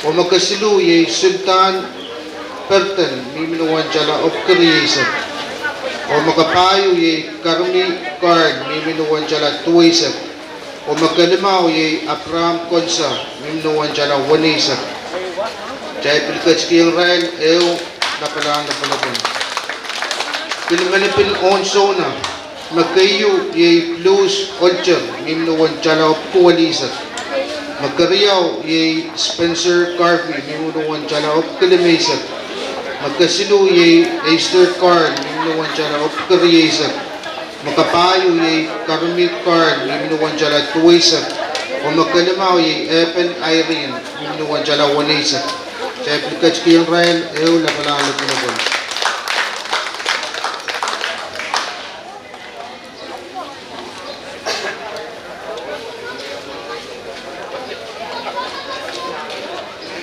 Oh me kesiluh iei Sultan Perten, mihmi ni wensala epwiki rieisek. Oh me kapahieu iei Karmi Karl, mihmi ni wensala duweisek. Oh me kelimau iei Abraham Konsa, mihmi ni wensala weneisek. Kitail pil ketikihong irail ehu lapalahn lopwolopwon. Pil menipil ohn souna, me keieu iei Blues Olter, mihmi ni wensala epwiki welisek. Me keriau iei Spencer Garvey, mihmi ni wensala epwiki limeisek. Me kesiluh iei Esther Karl, mihmi ni wensala epwiki rieisek. Me kapahieu iei Karmi Karl, mihmi ni wensala duweisek. Oh me kelimau iei Eben Irene, mihmi ni wensala weneisek. Kitail pil ketikihong irail ehu lapalahn lopwolopwon.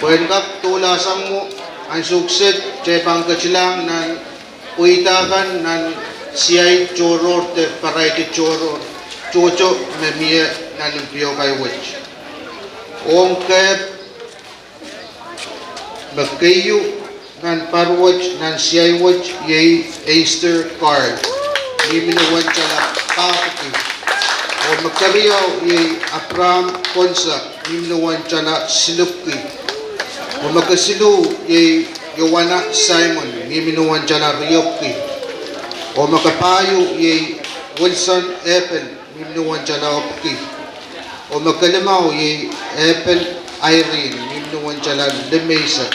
Pwehn kak doula sang mwo, ansou kiset kitail pahn ketilahng nan pweida kan nan siai tohrohr de pahraidi tohrohr tohto me mie nan impiokai wet. Ong kehp me keieu nan pahr wet nan siai wet iei Esther Karl, mihmi ni wensala pahpwiki. Oh me keriau iei Abraham Konsa, mihmi ni wensala silipwiki. Oh me kesiluh iei Joanna Simon, mihmi ni wensala riepwiki. Oh me kapahieu iei Wilson Eben, mihmi ni wensala epwiki. Oh me kelimau iei Eben Irene, mihmi ni wensala limeisek.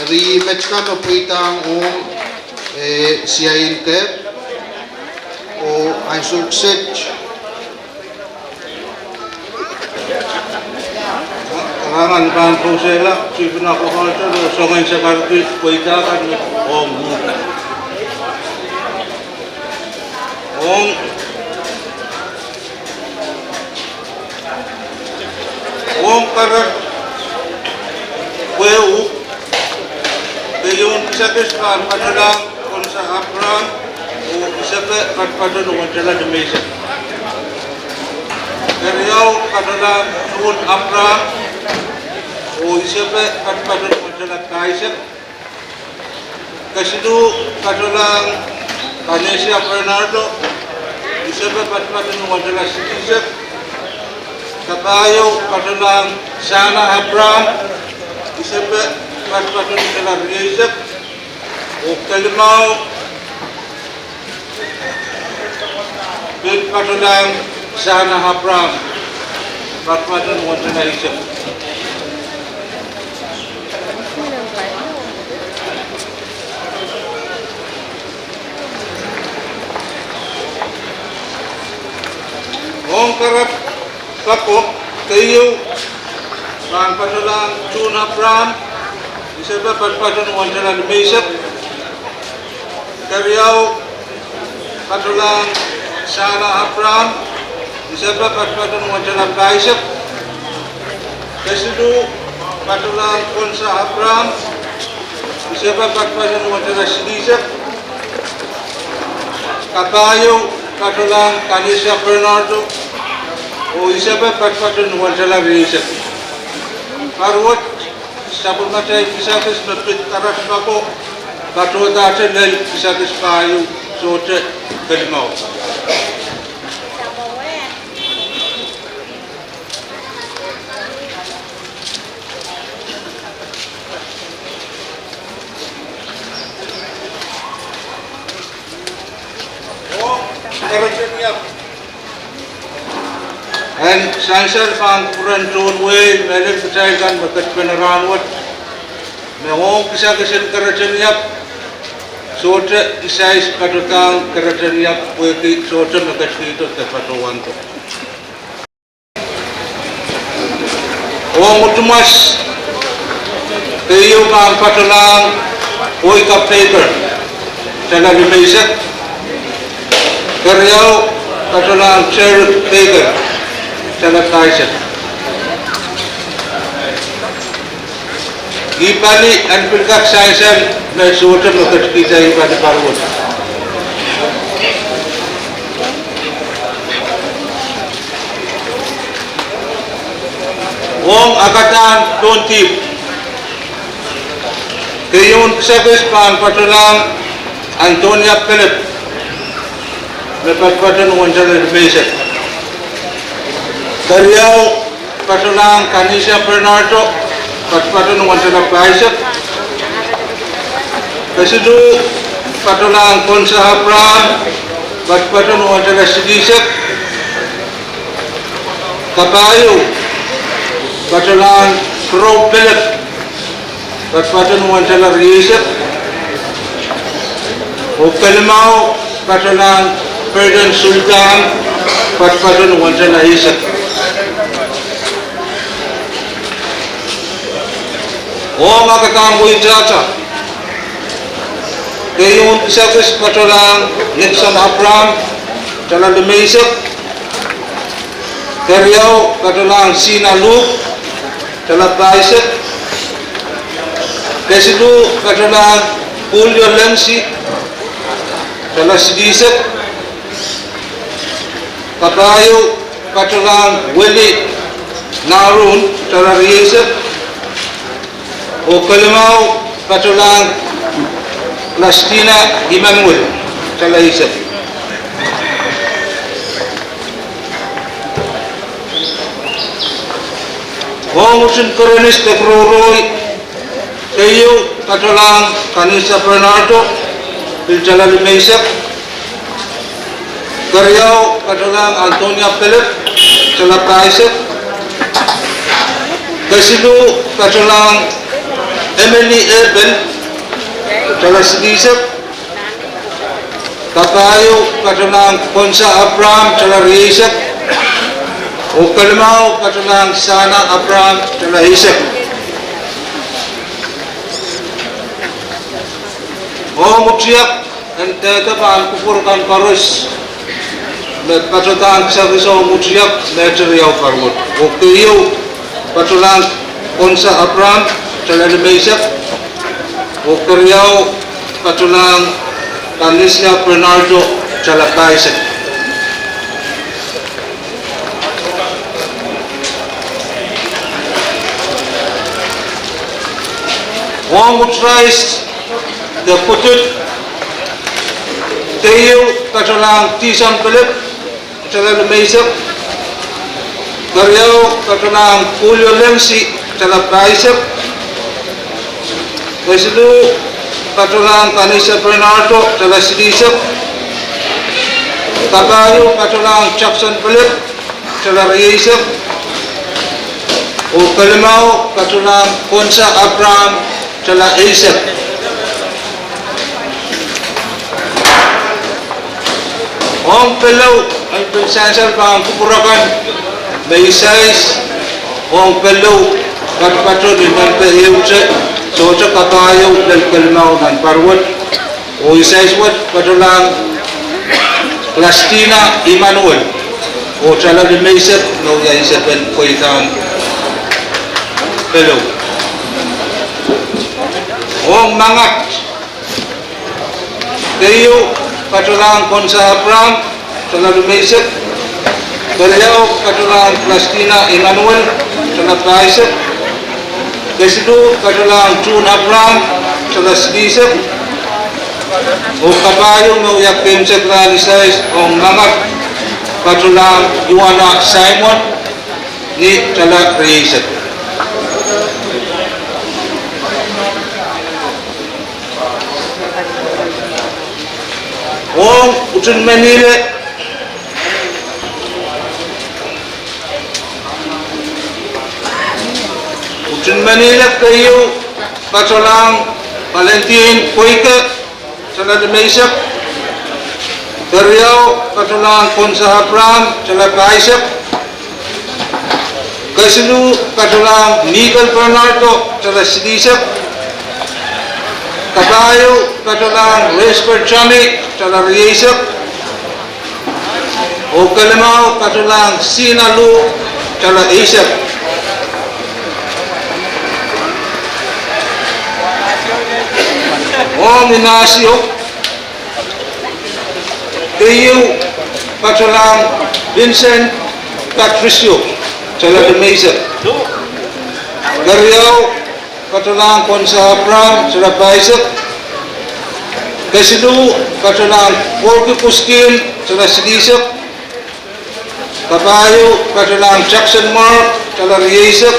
Eri met kan me pweidahng ong, eh, siain kehp, oh ansou kiset Rahngan pahn pousehla, Chief Agriculture, oh soangen sakarki pweida kan ong mwo. Ong, ong karat pwehn uhk, keieun kisakis pahn patohlahng Konsa Abraham, oh isepe patopato ni wensala limeisek. Keriau patohlahng Suwon Abraham, oh isepe patopato ni wensala pahisek. Kesiluh patohlahng Kanesia Bernardo, isepe patopato ni wensala silihsek. Kapahieu patohlahng Sana Abraham, isepe patopato ni wensala rieisek. Oh kelimau pil patohlahng Sana Abraham, patopato ni wensala eisek. Ong karat pako, keieu pahn patohlahng June Abraham, isepe patopato ni wensala limeisek. Keriau patohlahng Sana Abraham, isepe patopato ni wensala pahisek. Kesiluh patohlahng Konsa Abraham, isepe patopato ni wensala silihsek. Kapahieu patohlahng Kanesia Bernardo, oh isepe patopato ni wensala rieisek. Pahr wet, sapwellimatail kisakis me pid karat pako, patohdahte lel kisakis pahieu, sohte kelimau. En sansal pahn kupwuren tohn wehi mehlel kitail kan me ketipene rahnwet, me ong kisakis en kereten iap, sohte kisakis patohdahng kereten iap pwehki sohte me ketikihdo de patohwando. Ong utumwas, keieu pahn patohlahng Oika Baker, wensala limeisek. Keriau patohlahng Cherry Baker, wensala pahisek. Ih pali en pil kak sansal me sohte me ketikihda ih pali pahr wet. Ong akadahn tohn dihp, keieun kisakis pahn patohlahng Antonia Philip, me patpato ni wensala limeisek. Keriau, patohlahng Kanisia Bernardo, patpato ni wensala pahisek. Kesiluh, patohlahng Konsa Abraham, patpato ni wensala silihsek. Kapahieu, patohlahng Kro Philip, patpato ni wensala rieisek. Oh kelimau, patohlahng Burton Sultan, patpato ni wensala eisek. Ong akadahn weitahta, keieun kisakis patohlahng Nixon Abraham, wensala limeisek. Keriau, patohlahng Sina Luke, wensala pahisek. Kesiluh, patohlahng Julio Lenzi, wensala silihsek. Kapahieu, patohlahng Willie Narun, wensala rieisek. Oh kelimau, patohlahng Plastina Emmanuel, wensala eisek. Ong utin kerenis de kerourohi, keieu, patohlahng Kanisa Bernardo, pil wensala limeisek. Keriau, patohlahng Antonia Philip, wensala pahisek. Kesiluh, patohlahng Emily Abel, wensala silihsek. Kapahieu, patohlahng Konsa Abraham, wensala rieisek. Oh kelimau, patohlahng Sana Abraham, wensala eisek. Ong tiahk en dehde pahn kupwur kan koaros me patohdahng kisakis ong tiahk, me riau pwurodo. Oh keieu, patohlahng Konsa Abraham, wensala limeisek. Oh keriau, patohlahng Kanisia Bernardo, wensala pahisek. Ong utin rais de pwutuht, keieu, patohlahng Tison Philip, wensala limeisek. Keriau, patohlahng Julio Lenzi, wensala pahisek. Kesiluh, patohlahng Kanisa Bernardo, wensala silihsek. Kapahieu, patohlahng Jackson Philip, wensala rieisek. Oh kelimau, patohlahng Konsa Abraham, wensala eisek. Ong pelou en pil sansal pahn kupwur akan, me I sais ong pelou, patopato ni mempe ehute, sohte kapahieu lel kelimau nan pahr wet. Oh I sais wet patohlahng Plastina Emmanuel, oh wensala limeisek, me wia isepen pweidahn pelou. Ong mangat, keieu, patohlahng Konsa Abraham, wensala limeisek. Keriau, patohlahng Plastina Emmanuel, wensala pahisek. Kesiluh, patohlahng Tun Abraham, wensala silihsek. Oh kapahieu me wia keimwseklahn I sais ong mangat, patohlahng Ioana Simon, ni wensala rieisek. Ong utin menile, utin menile keieu, patohlahng Valentin Koike, wensala limeisek. Keriau, patohlahng Konsa Abraham, wensala pahisek. Kesiluh, patohlahng Michael Bernardo, wensala silihsek. Kapahieu, patohlahng Resper Chami, wensala rieisek. Oh kelimau, patohlahng Sina Luke, wensala eisek. Ong inahsio, keieu, patohlahng Vincent Patricio, wensala limeisek. Keriau, katolahng Konsa Abraham, tala pahisek. Kesiluh, katolahng Porky Kuskin, tala silihsek. Kapahieu, katolahng Jackson Mark, tala rieisek.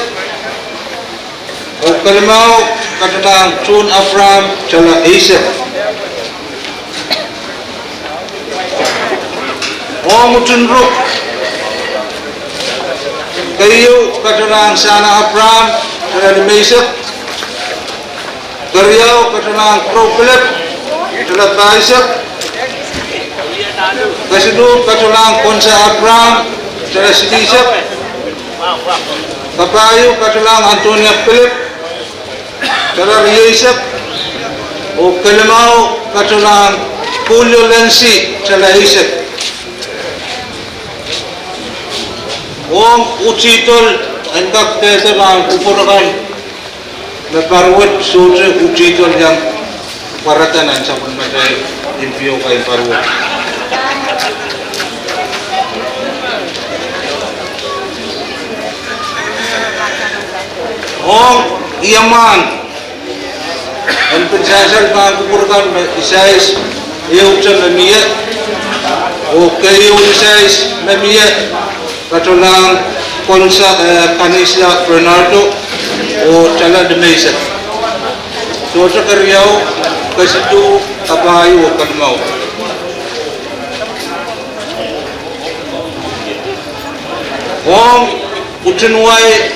Oh kelimau, katolahng John Abraham, tala eisek. Ong utin ruk, keieu, katolahng Sana Abraham, tala limeisek. Keriau, katolahng Crow Philip, tala pahisek. Kesiluh, katolahng Konsa Abraham, tala silihsek. Kapahieu, katolahng Antonia Philip, tala rieisek. Oh kelimau, katolahng Julio Lensi, tala eisek. Ong utidol, en kak dehde pahn kupwur kan me paruwet sohte utidol iang pwarada nan sapwellimatail NPO kan paruwet. Ong iamwahn, en pil sansal pahn kupwur kan me isais ehute me mie, oh keieu isais me mie, katolahng Konsa, eh, Kanisia Bernardo, oh tala limeisek. Sohte keriau, kesiluh, kapahieu oh kelimau. Ong utin wai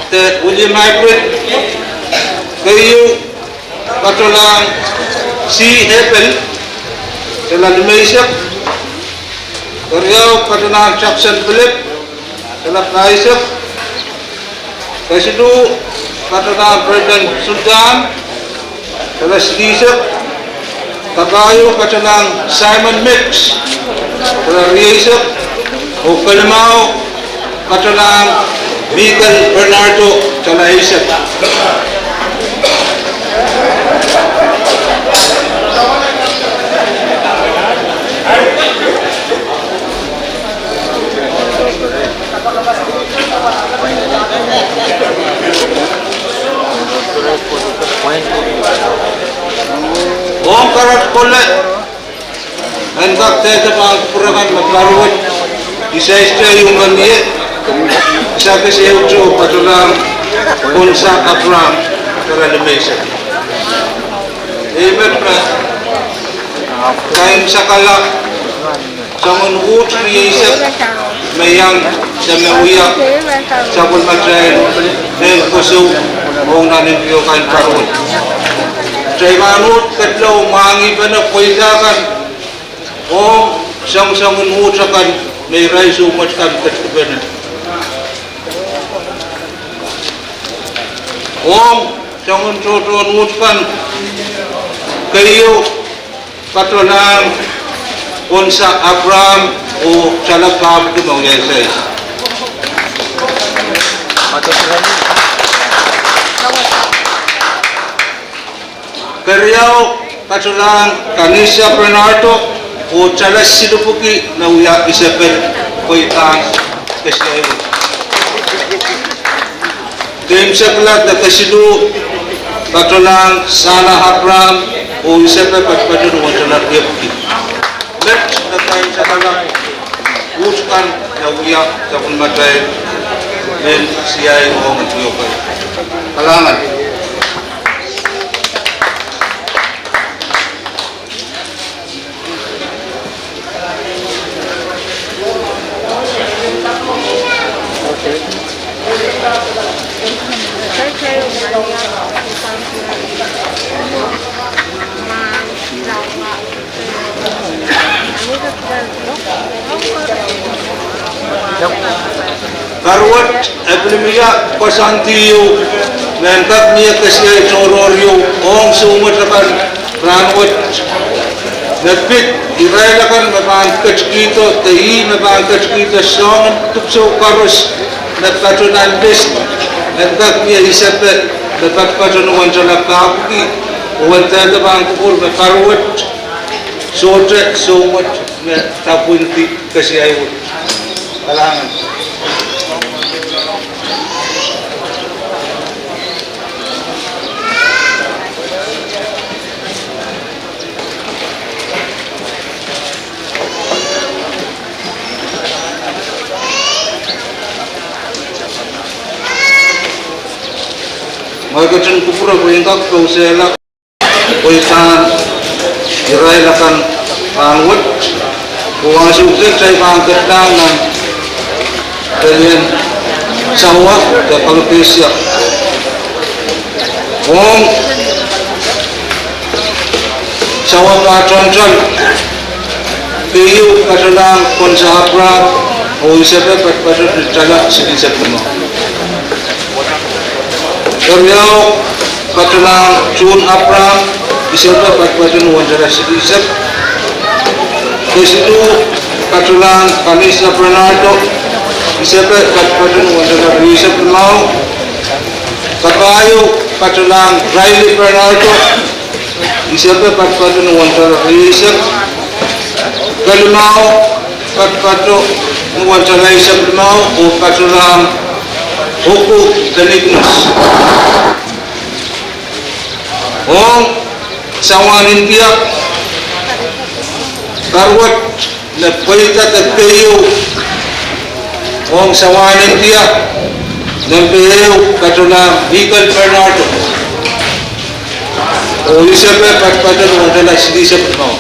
de William Hybrid, keieu, katolahng C. Hepel, tala limeisek. Keriau, katolahng Jackson Philip, tala pahisek. Kesiluh, katolahng Brendan Sultan, tala silihsek. Kapahieu, katolahng Simon Mix, tala rieisek. Oh kelimau, katolahng Michael Bernardo, tala eisek. Ong karat kole, en kak dehde pahn kupwur kan me paruwet isais ehu me mie, isakis ehute, katolahng Konsa Abraham, tala limeisek. Ih met me sansal kala soangen uht rieisek me iang de me wia sapwellimatail mehn kosou ong nan NPO kan paruwet. Kitail pahn uhd ketlong mwahngih pene pweida kan ong soangsoangen uht akan me irail soumwet kan ketikipene. Ong soangen tohtohn uht kan, keieu, katolahng Konsa Abraham oh tala pahpwiki me wia isais. Keriau, katolahng Kanisia Bernardo oh tala silipwuki me wia Isabel pwe I pahn kesiaiwet. Keimwseklahn de kesiluh, katolahng Sana Abraham oh Isabel patpato uwen tala riepwuki. Met me keimwseklahn uht kan me wia sapwellimatail mehn siai ong NPO kan. Kalahngan. Paruwet, e pil mie koasoandi ehu me en kak mie kesiai tohrohr ehu ong soumwet akan rahnwet. Me pid irail akan me pahn ketikihdo, de ih me pahn ketikihdo soangen dipwisou koaros me patohwan list, en kak mie Isabel me patpato uwen tala pahpwiki, oh en dehde pahn kupwur me paruwet sohte soumwet me dapwindi kesiaiwet. Kalahngan. Ahi ketin kupwure pwe I en kak pousehla pwe I pahn irail akan rahnwet, oh ansou kiset kitail pahn ketlahng nan pelien sawa de kalokehsla ong sawa patohtohn. Keieu, patohlahng Konsa Abraham oh isepe patpato ni tala silihsek limau. Keriau, patohlahng John Abraham, isepe patpato ni wen tala silihsek. Kesiluh, patohlahng Kanisa Bernardo, isepe patpato ni wen tala rieisek limau. Kapahieu, patohlahng Riley Bernardo, isepe patpato ni wen tala rieisek. Kelimau, patpato ni wen tala eisek limau oh patohlahng Oku Peniknos. Ong sawan India, karuwet me pweida de keieu ong sawan India, nempe ehu, patohlahng Michael Bernardo oh isepe patpato ni wen tala silihsek limau.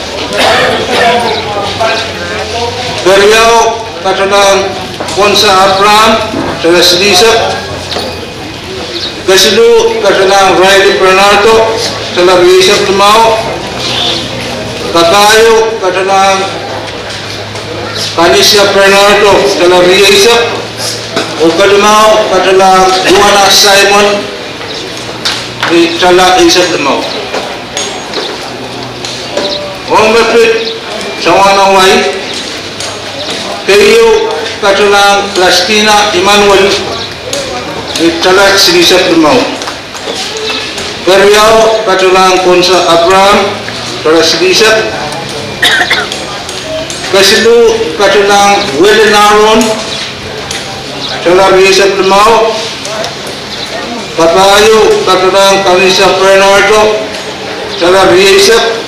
Keriau, patohlahng Konsa Abraham, tala silihsek. Kesiluh, patohlahng Riley Bernardo, tala rieisek limau. Kapahieu, patohlahng Kanisa Bernardo, tala rieisek. Oh kelimau, patohlahng Luana Simon, tala eisek limau. Ong me pid sawan Hawaii, keieu, patohlahng Plastina Emmanuel, tala silihsek limau. Keriau, patohlahng Konsa Abraham, tala silihsek. Kesiluh, patohlahng Welen Aaron, tala rieisek limau. Kapahieu, patohlahng Kanisa Bernardo, tala rieisek.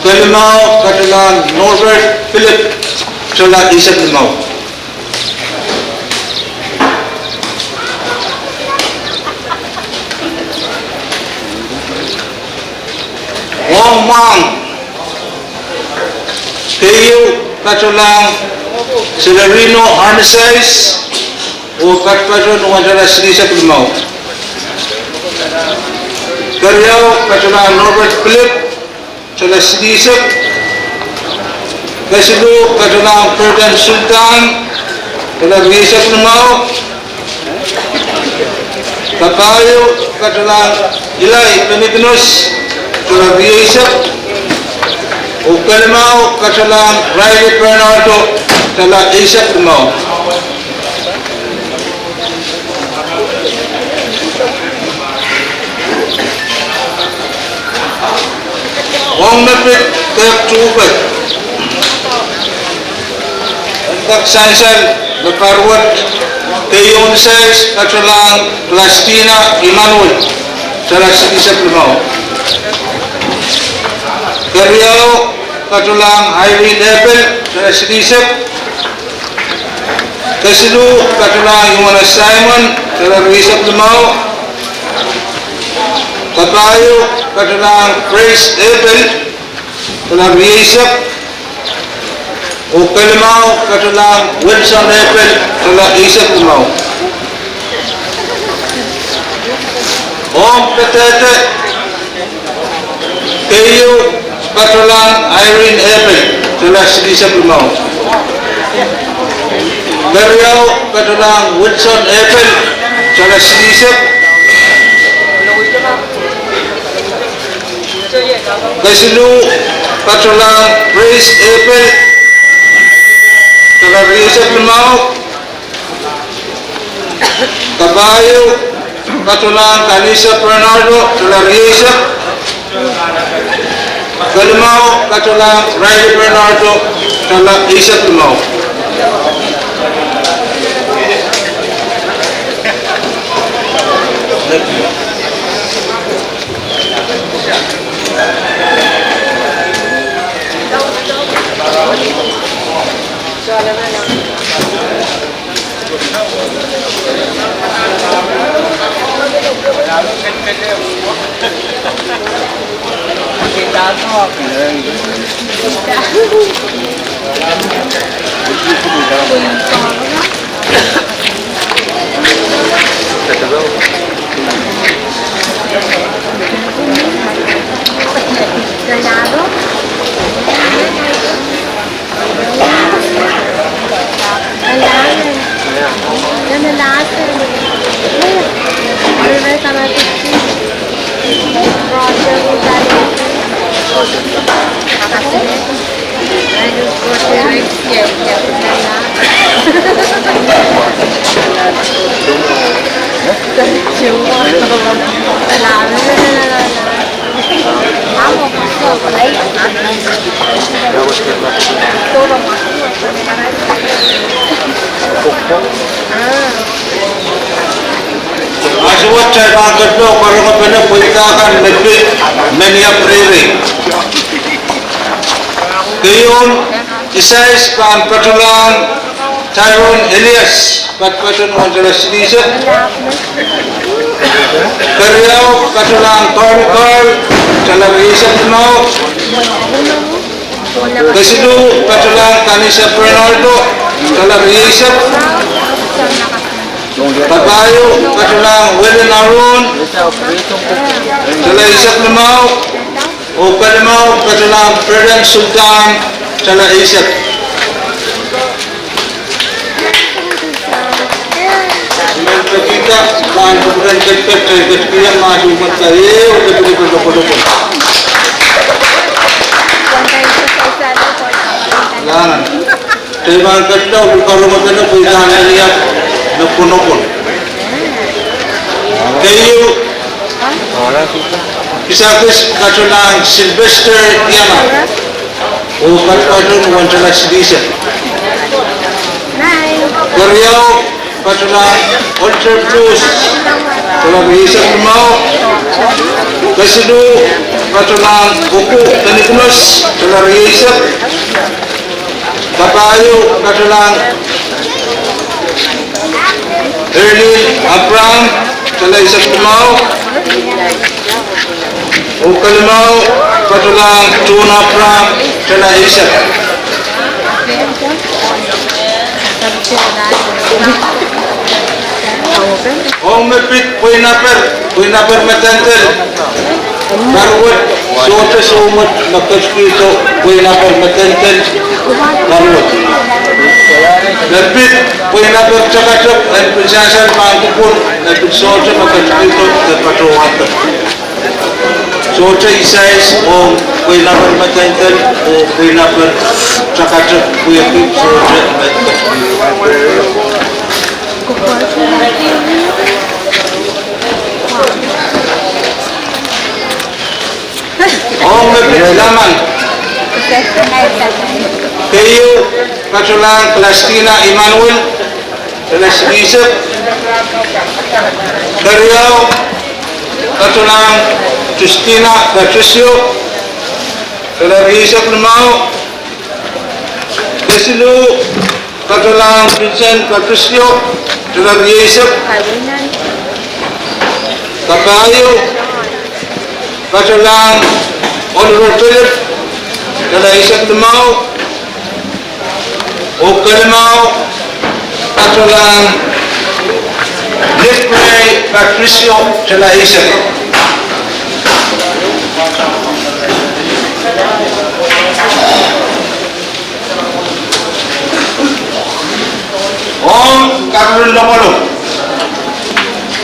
Kelimau, patohlahng Norbert Philip, tala eisek limau. Ong mwahng, keieu, patohlahng Celerino Armitage oh patpato ni wen tala silihsek limau. Keriau, patohlahng Norbert Philip, tala silihsek. Kesiluh, patohlahng Burton Sultan, tala rieisek limau. Kapahieu, patohlahng Eli Peniknos, tala rieisek. Oh kelimau, patohlahng Riley Bernardo, tala eisek limau. Ong me pid kehp tuhpet, en kak sansal me karuwet, keieu nsais, patohlahng Plastina Emmanuel, tala silihsek limau. Keriau, patohlahng Irene Abel, tala silihsek. Kesiluh, patohlahng Luana Simon, tala rieisek limau. Kapahieu, patohlahng Grace Abel, tala rieisek. Oh kelimau, patohlahng Wilson Abel, tala eisek limau. Ong kadehde, keieu, patohlahng Irene Abel, tala silihsek limau. Keriau, patohlahng Wilson Abel, tala silihsek. Kesiluh, patohlahng Grace Abel, tala rieisek limau. Kapahieu, patohlahng Kanisa Bernardo, tala rieisek. Kelimau, patohlahng Riley Bernardo, tala eisek limau. Ahnsou wet kitail pahn ketilong karonge pene pweida kan me pid men iap reirei. Keieun Isais pahn patolahng Tyrone Elias, patpaton uwen tala silihsek. Keriau, patolahng Carl Carl, tala rieisek limau. Kesiluh, patolahng Kanisa Bernardo, tala rieisek. Kapahieu, patolahng Welen Aron, tala eisek limau. Oh kelimau, patolahng Ferdinand Sultan, tala eisek. Mehn pekihda pahn kupwuren ketiket, ketiket kihong mahs uhwong da ehu de pil pil lokoloko. Lahngan. Kitail pahn ketilong karonge pene pweida kan men iap me pwonopwon. Keieu, kisakis, patolahng Sylvester Iana, oh patpaton uwen tala silihsek. Keriau, patolahng Olter Bruce, tala rieisek limau. Kesiluh, patolahng Oku Tenikinos, tala rieisek. Kapahieu, patolahng Erlin Abraham, tala eisek limau. Oh kelimau, patolahng Tun Abraham, tala eisek. Ong me pid pweinaper, pweinaper me dendel. Paruwet, sohte soumwet me ketikihdo pweinaper me dendel. Paruwet. Me pid pweinaper takatek, en pil sansal pahn kupwur, me pid sohte me ketikihdo de patohwanda. Sohte Isais ong pweinaper me dendel oh pweinaper takatek pwehki sohte me ketikihdo. Ong me pid Laman. Keieu, patolahng Klastina Emmanuel, tala silihsek. Keriau, patolahng Justina Patricio, tala rieisek limau. Kesiluh, patolahng Vincent Patricio, tala rieisek. Kapahieu, patolahng Oliver Philip, tala eisek limau. Oh kelimau, patolahng Nick Ray Patricio, tala eisek. Ong karuhruen lokolok.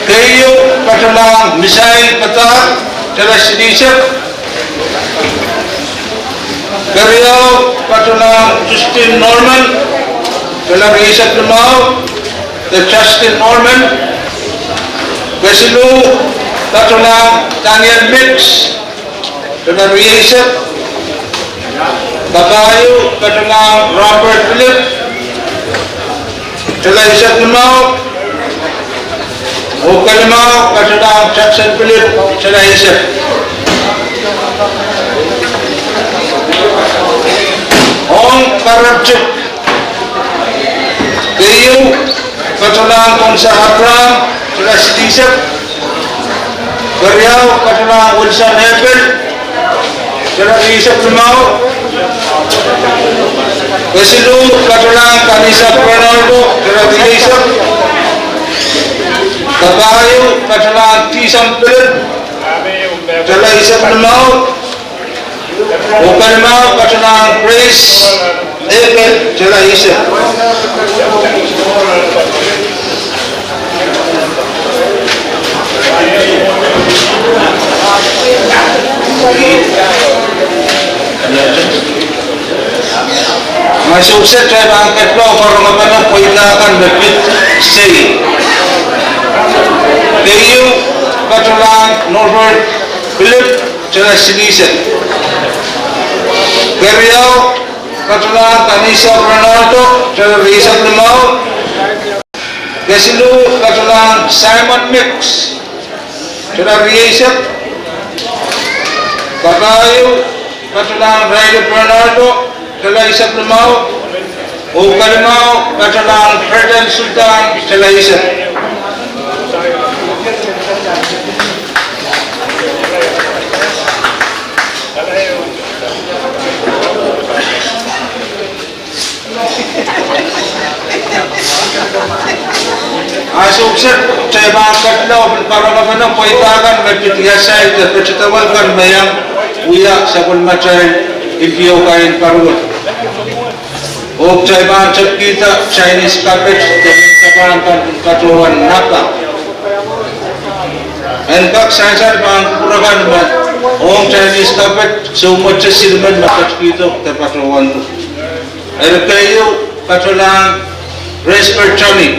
Keieu, patolahng Misael Padar, tala silihsek. Keriau, patolahng Justin Norman, tala rieisek limau, de Justin Norman. Kesiluh, patolahng Daniel Mix, tala rieisek. Kapahieu, patolahng Robert Philip, tala eisek limau. Oh kelimau, patolahng Jackson Philip, tala eisek. Ong karepwutik. Keieu, patolahng Konsa Abraham, tala silihsek. Keriau, patolahng Wilson Epel, Tala rieisek limau. Kesiluh, patohlahng Kanisa Bernardo, tala rieisek. Kapahieu, patohlahng Tison Philip, tala eisek limau. Oh kelimau, patohlahng Grace Abel, tala eisek. Maisuksek, kitail pahn ketlong rongepene pweida kan me pid sei. Keieu, patohlahng Norbert Philip, tala silihsek. Keriau, patohlahng Kanisa Bernardo, tala rieisek limau. Kesiluh, patohlahng Simon Mix, tala rieisek. Kapahieu, patohlahng Riley Bernardo, tala eisek limau. Oh kelimau, patohlahng Fredel Sultan, tala eisek. Maisuksek, kitail pahn ketlong rongepene pweida kan me pid iasai de petidawel kan me iang wia sapwellimatail Indo kan en paruwed. Oh kitail pahn tepkihda Chinese carpet de mehn sapan kan patohwan napa. En kak sansal pahn kupwure kan me ong Chinese carpet, soumwette silimen me ketikihdo de patohwan. Eri keieu, patohlahng Resper Johnny,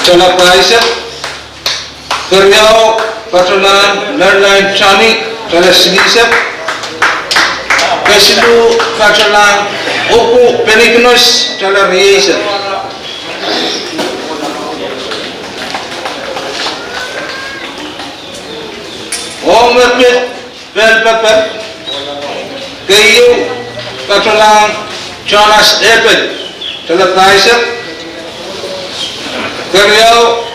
tala pahisek. Keriau, patohlahng Merlin Johnny, tala silihsek. Kesiluh, patohlahng Oku Peniknos, tala rieisek. Ong me pid pehl pepe, keieu, patohlahng Jonas Abel, tala pahisek. Keriau,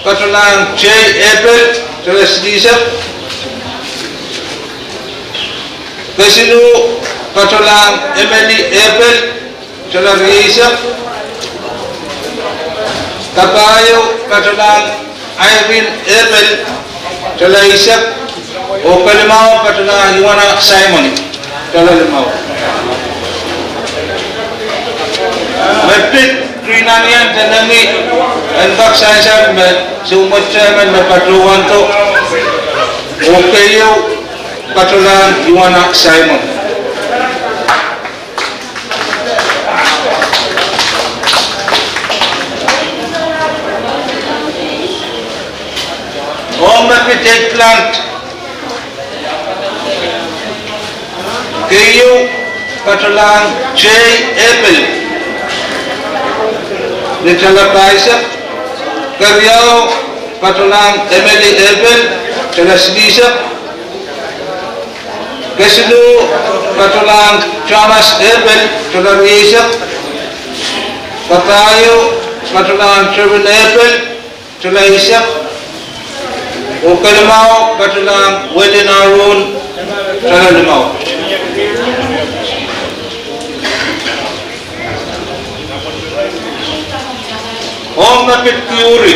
patohlahng Jay Abel, tala silihsek. Kesiluh, patohlahng Emily Abel, tala rieisek. Kapahieu, patohlahng Irene Abel, tala eisek. Oh kelimau, patohlahng Ioana Simon, tala limau. Me pid Greenlandian de nengih, en kak sansal me soumwette emen me patohwando. Oh keieu, patohlahng Ioana Simon. Ong me pid eggplant, keieu, patohlahng Jay Abel, ni tala pahisek. Keriau, patohlahng Emily Abel, tala silihsek. Kesiluh, patohlahng Thomas Abel, tala rieisek. Kapahieu, patohlahng Trevin Abel, tala eisek. Oh kelimau, patohlahng Welin Aron, tala limau. Ong me pid kiuri,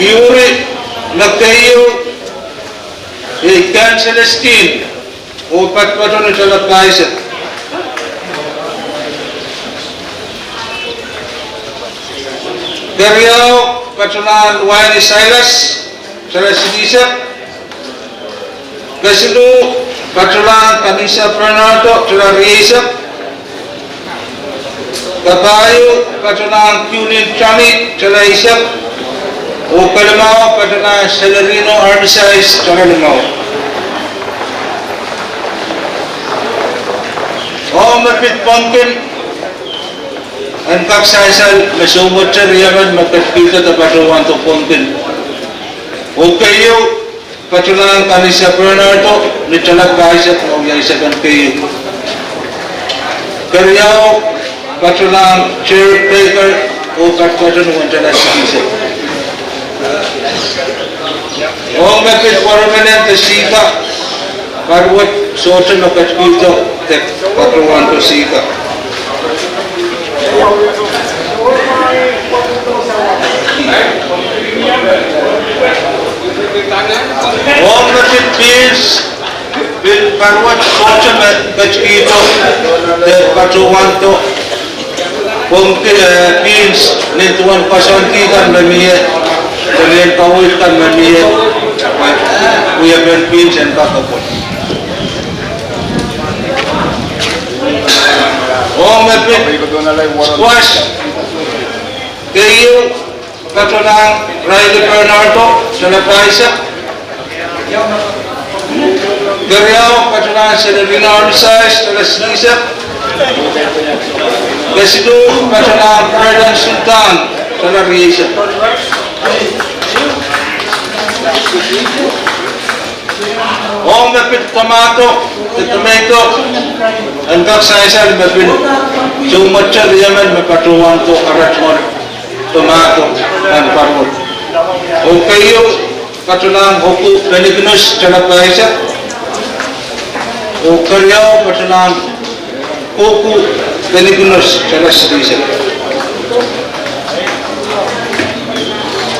kiuri me keieu, iei Ken Celestine, oh patopato ni tala pahisek. Keriau, patohlahng Waini Silas, tala silihsek. Kesiluh, patohlahng Kanisa Bernardo, tala rieisek. Kapahieu, patohlahng Kiulin Tami, tala eisek. Oh kelimau, patohlahng Selerino Armisais, tala limau. Ong me pid pwomwkin, en kak sansal me soumwette riemen me ketikihdo de patohwando pwomwkin. Oh keieu, patohlahng Kanisa Bernardo, ni tala pahisek, oh iei seken keieu. Keriau, patohlahng Jer Baker, oh patopato ni tala silihsek. Ong me pid permanent de sika, paruwed sohte me ketikihdo de patohwando sika. Ong me pid beans, pil paruwed sohte me ketikihdo de patohwando. Pwomwki, eh, beans, nin duwen koasoandi kan me mie, de nin kaweid kan me mie, wiepen beans en kak pwon. Ong me pid squash, keieu, patohlahng Riley Bernardo, tala pahisek. Keriau, patohlahng Selevina Onisais, tala silihsek. Kesiluh, patohlahng Brandon Sultan, tala rieisek. Ong me pid tomato, de tomato, en kak sansal me pil soumwet riemen me patohwando arail tomato en paruwed. Oh keieu, patohlahng Oku Penikinus, tala pahisek. Oh keriau, patohlahng Oku Penikinus, tala silihsek.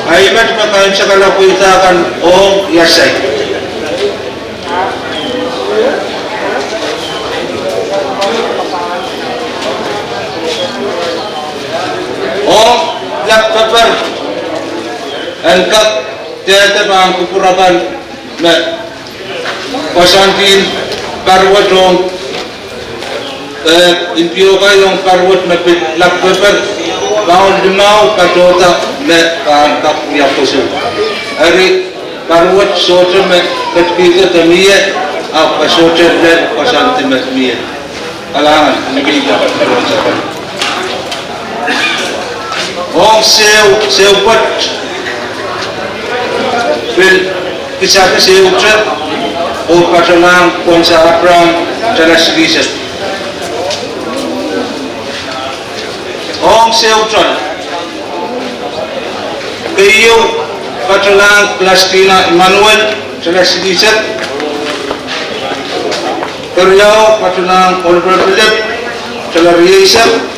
Ahi met me kaimwisekala pweida kan ong iasai. Ong black pepper, en kak dehde pahn kupwur akan me koasoandi paruwed ong, eh, inpiokai ong paruwed me pid black pepper, paun limau patohda me pahn kak wia kosou. Eri paruwed sohte me ketikihdo de mie, ahpw sohte lel koasoandi me mie. Kalahngan, ni pil ka. Ong sehu, sehu pwoat, pil kisakis ehute, oh patohlahng Konsa Abraham, tala silihsek. Ong sehu toal, keieu, patohlahng Glastina Emmanuel, tala silihsek. Keriau, patohlahng Oliver Philip, tala rieisek.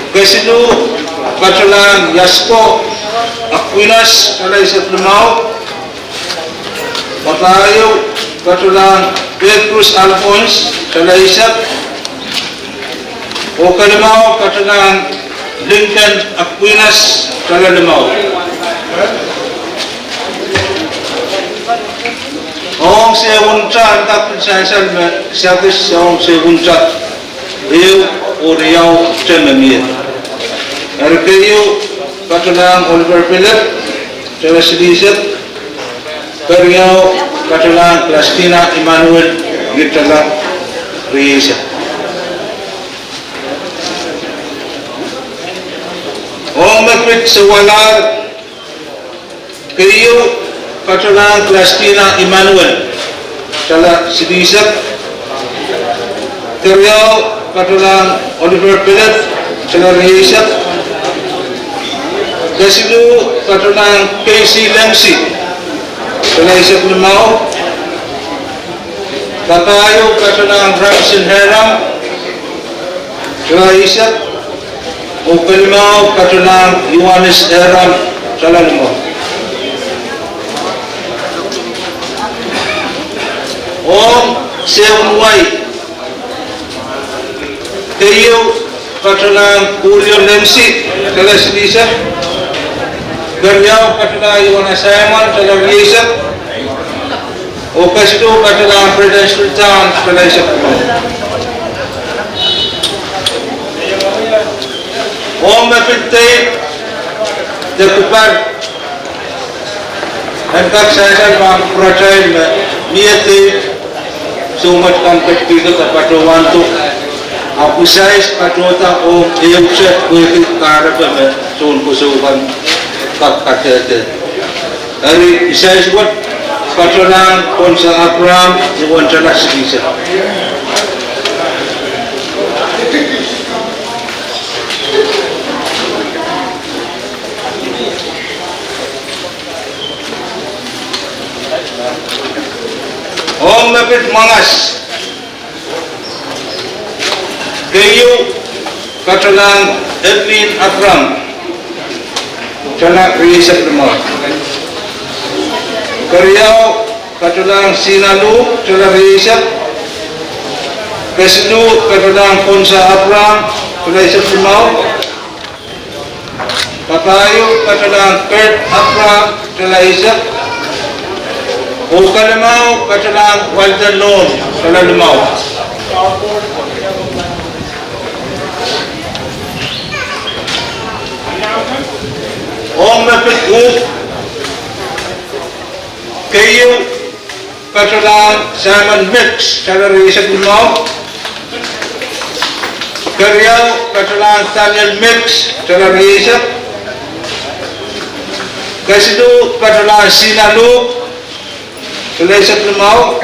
Kesiluh, patohlahng Yasko Aquinas, tala eisek limau. Kapahieu, patohlahng Petrus Alphonse, tala eisek. Oh kelimau, patohlahng Lincoln Aquinas, tala limau. Ong sehun ta, en kak pil sansal me kisakis ong sehun ta ehu oh riau te me mie. Eri keieu, patohlahng Oliver Philip, tala silihsek. Keriau, patohlahng Glastina Emmanuel, tala rieisek. Ong me pid sewalahr, keieu, patohlahng Glastina Emmanuel, tala silihsek. Keriau, patohlahng Oliver Philip, tala rieisek. Kesiluh, patohlahng Casey Lensi, tala eisek limau. Kapahieu, patohlahng Ramsin Heram, tala eisek. Oh kelimau, patohlahng Ioanis Heram, tala limau. Ong sehun wai, keieu, patohlahng Julio Lensi, tala silihsek. Keriau, patohlahng Ioana Simon, tala rieisek. Oh kesiluh, patohlahng Brandon Sultan, tala eisek. Ong me pid deip de kupar, en kak sansal pahn kupwuratail me mie deip soumwet kan ketikihdo de patohwando, ahpw I sais patohda ong ehute pwehki kahrepe me soun kosou kan kak kadehde. Eri I sais wet patohlahng Konsa Abraham, ni uwen tala silihsek. Ong me pid mwangas. Keieu, patohlahng Edwin Abraham, tala rieisek limau. Keriau, patohlahng Sina Luhk, tala rieisek. Kesiluh, patohlahng Konsa Abraham, tala eisek limau. Kapahieu, patohlahng Kurt Abraham, tala eisek. Oh kelimau, patohlahng Walter Lom, tala limau. Ong me pid uhk. Keieu, patohlahng Simon Mix, tala rieisek limau. Keriau, patohlahng Daniel Mix, tala rieisek. Kesiluh, patohlahng Sina Luhk, tala eisek limau.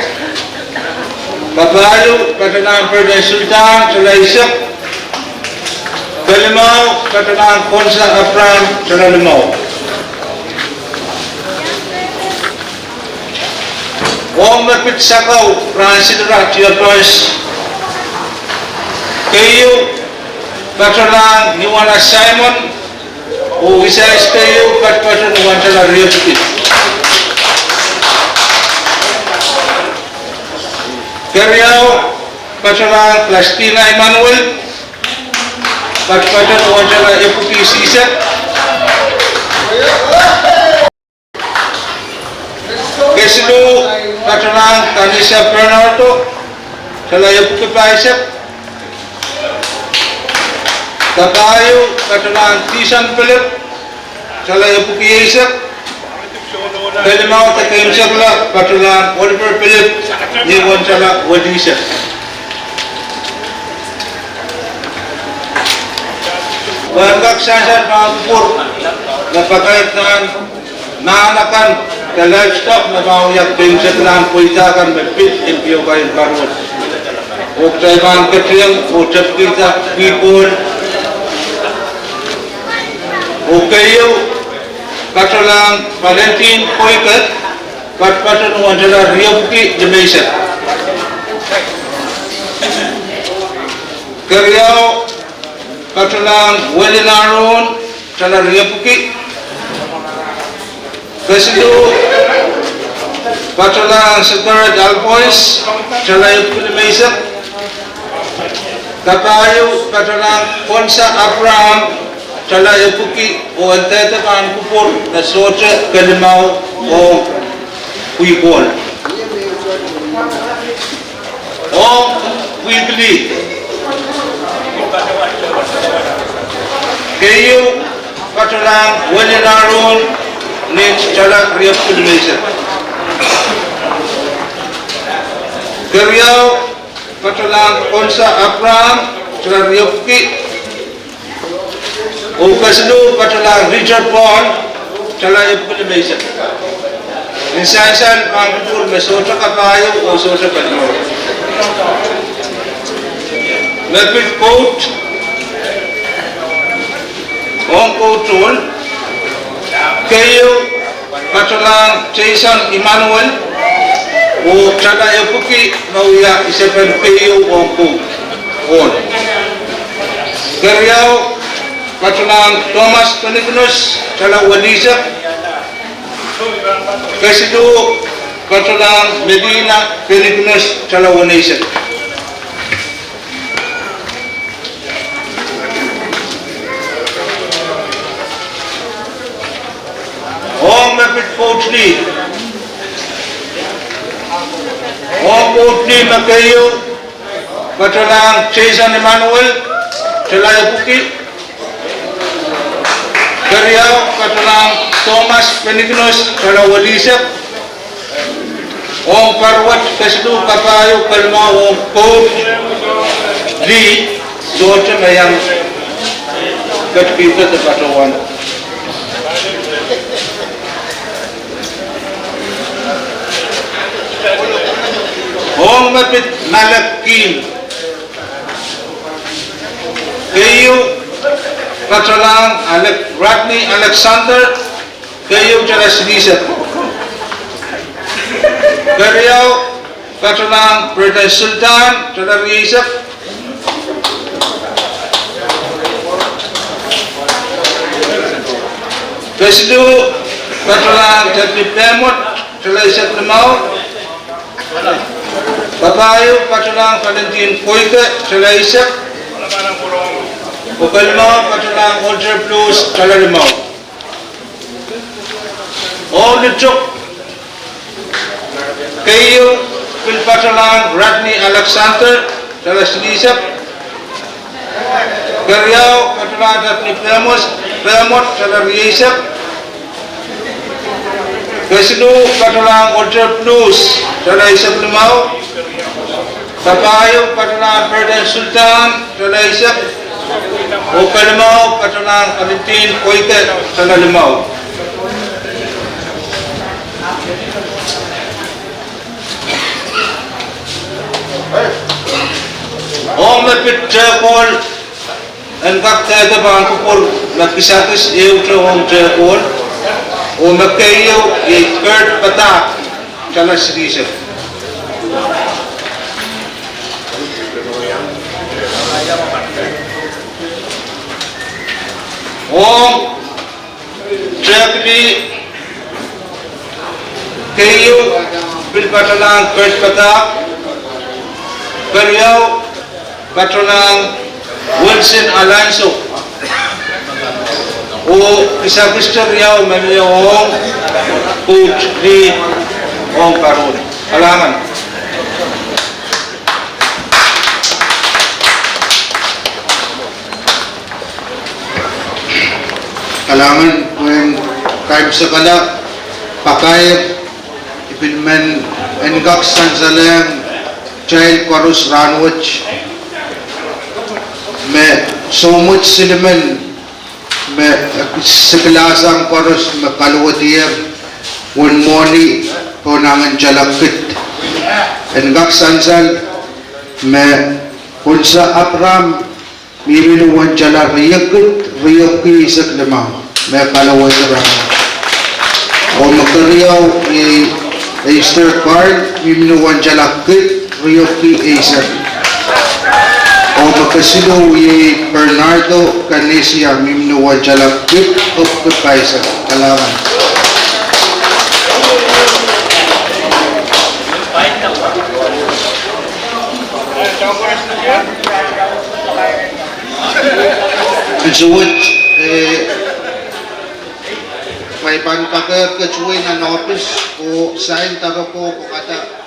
Kapahieu, patohlahng Burton Sultan, tala eisek. Kelimau, patohlahng Konsa Abraham, tala limau. Ong me pid sakau, rahn silira, tiepens. Keieu, patohlahng Niwana Simon, oh isais keieu, patpato ni wan tala riepwiki. Keriau, patohlahng Plastina Emmanuel, patpato ni wan tala epwiki isisek. Kesiluh, patohlahng Kanisa Bernardo, tala epwiki pahisek. Kapahieu, patohlahng Tison Philip, tala epwiki eisek. Kelimau de keimwseklahng patohlahng Oliver Philip, ni wan tala welisek. Pwehn kak sansal pahn kupwur, me pakairda nan mahn akan, de livestock me pahn wia keimwseklahng pweida kan me pid en piokai en paruot. Oh kitail pahn ketin, oh tepkihda pwihn koul. Oh keieu, patohlahng Valentin Koiket, patpato ni wan tala riepwiki limeisek. Keriau, patohlahng Welin Aron, tala riepwiki. Kesiluh, patohlahng Sakarit Albois, tala epwiki limeisek. Kapahieu, patohlahng Konsa Abraham, tala epwiki, oh en dehde pahn kupwur, me sohte kelimau oh pwihn koul. Ong pwihn lih. Keieu, patohlahng Welin Aron, ni tala riepwiki limeisek. Keriau, patohlahng Konsa Abraham, tala riepwiki. Oh kesiluh, patohlahng Richard Paul, tala epwiki limeisek. Ni sansal pahn kupwur, me sohte kapahieu oh sohte kelimau. Me pid kout, ong kout ohl. Keieu, patohlahng Jason Emmanuel, oh tala epwiki me wia isepen keieu ong kout ohl. Keriau, patohlahng Thomas Peniknos, tala welisek. Kesiluh, patohlahng Melina Peniknos, tala weneisek. Ong me pid kout lih. Ong kout lih me keieu, patohlahng Jason Emmanuel, tala epwiki. Keriau, patohlahng Thomas Peniknos, tala welisek. Ong paruwet, kesiluh, kapahieu, kelimau, ong kout lih, sohte me iang ketikihdo de patohwan. Ong me pid Malek Kim. Keieu, patohlahng Alek-, Rodney Alexander, keieu tala silihsek. Keriau, patohlahng Purden Sultan, tala rieisek. Kesiluh, patohlahng Daphne Pehmot, tala eisek limau. Papahieu, patohlahng Valentine Koike, tala eisek. Oh kelimau, patohlahng Walter Blues, tala limau. Oh lituk, keieu, pil patohlahng Rodney Alexander, tala silihsek. Keriau, patohlahng Daphne Pehmot, Pehmot, tala rieisek. Kesiluh, patohlahng Walter Blues, tala eisek limau. Papahieu, patohlahng Purden Sultan, tala eisek. Oh kelimau, patohlahng Valentine Koike, tala limau. Ong me pid tehkohl en kak dehde pahn kupwur, me kisakis ehute ong tehkohl, oh me keieu iei Kurt Padahk, tala silihsek. Ong tehkilih, keieu, pil patohlahng Kurt Padahk. Keriau, patohlahng Wilson Alonso. Oh kisakis riau me mie ong pwuhk lih ong paruon. Kalahngan. Kalahngan pwehn kaimwisekala, pakair, I pil men en kak sansalehng kitail koaros rahnwet me soumwet silimen me sikilasang koaros me kaluwedier uwen mwohni pohn ahngen talakit. En kak sansal me Kunsa Abraham, mihmi ni uwen tala riekid riekid eisek limau, me kaluwedier. Oh me keriau iei Esther Carl, mihmi ni uwen tala kid riekid eisek. Oh me kesiluh iei Bernardo Canizia, mihmi ni uwen tala kid riekid pahisek. Kalahngan. Ansou wet, eh, ma I pahn kakehr ketuwe nan ohpis oh sain doaropwe pwokada.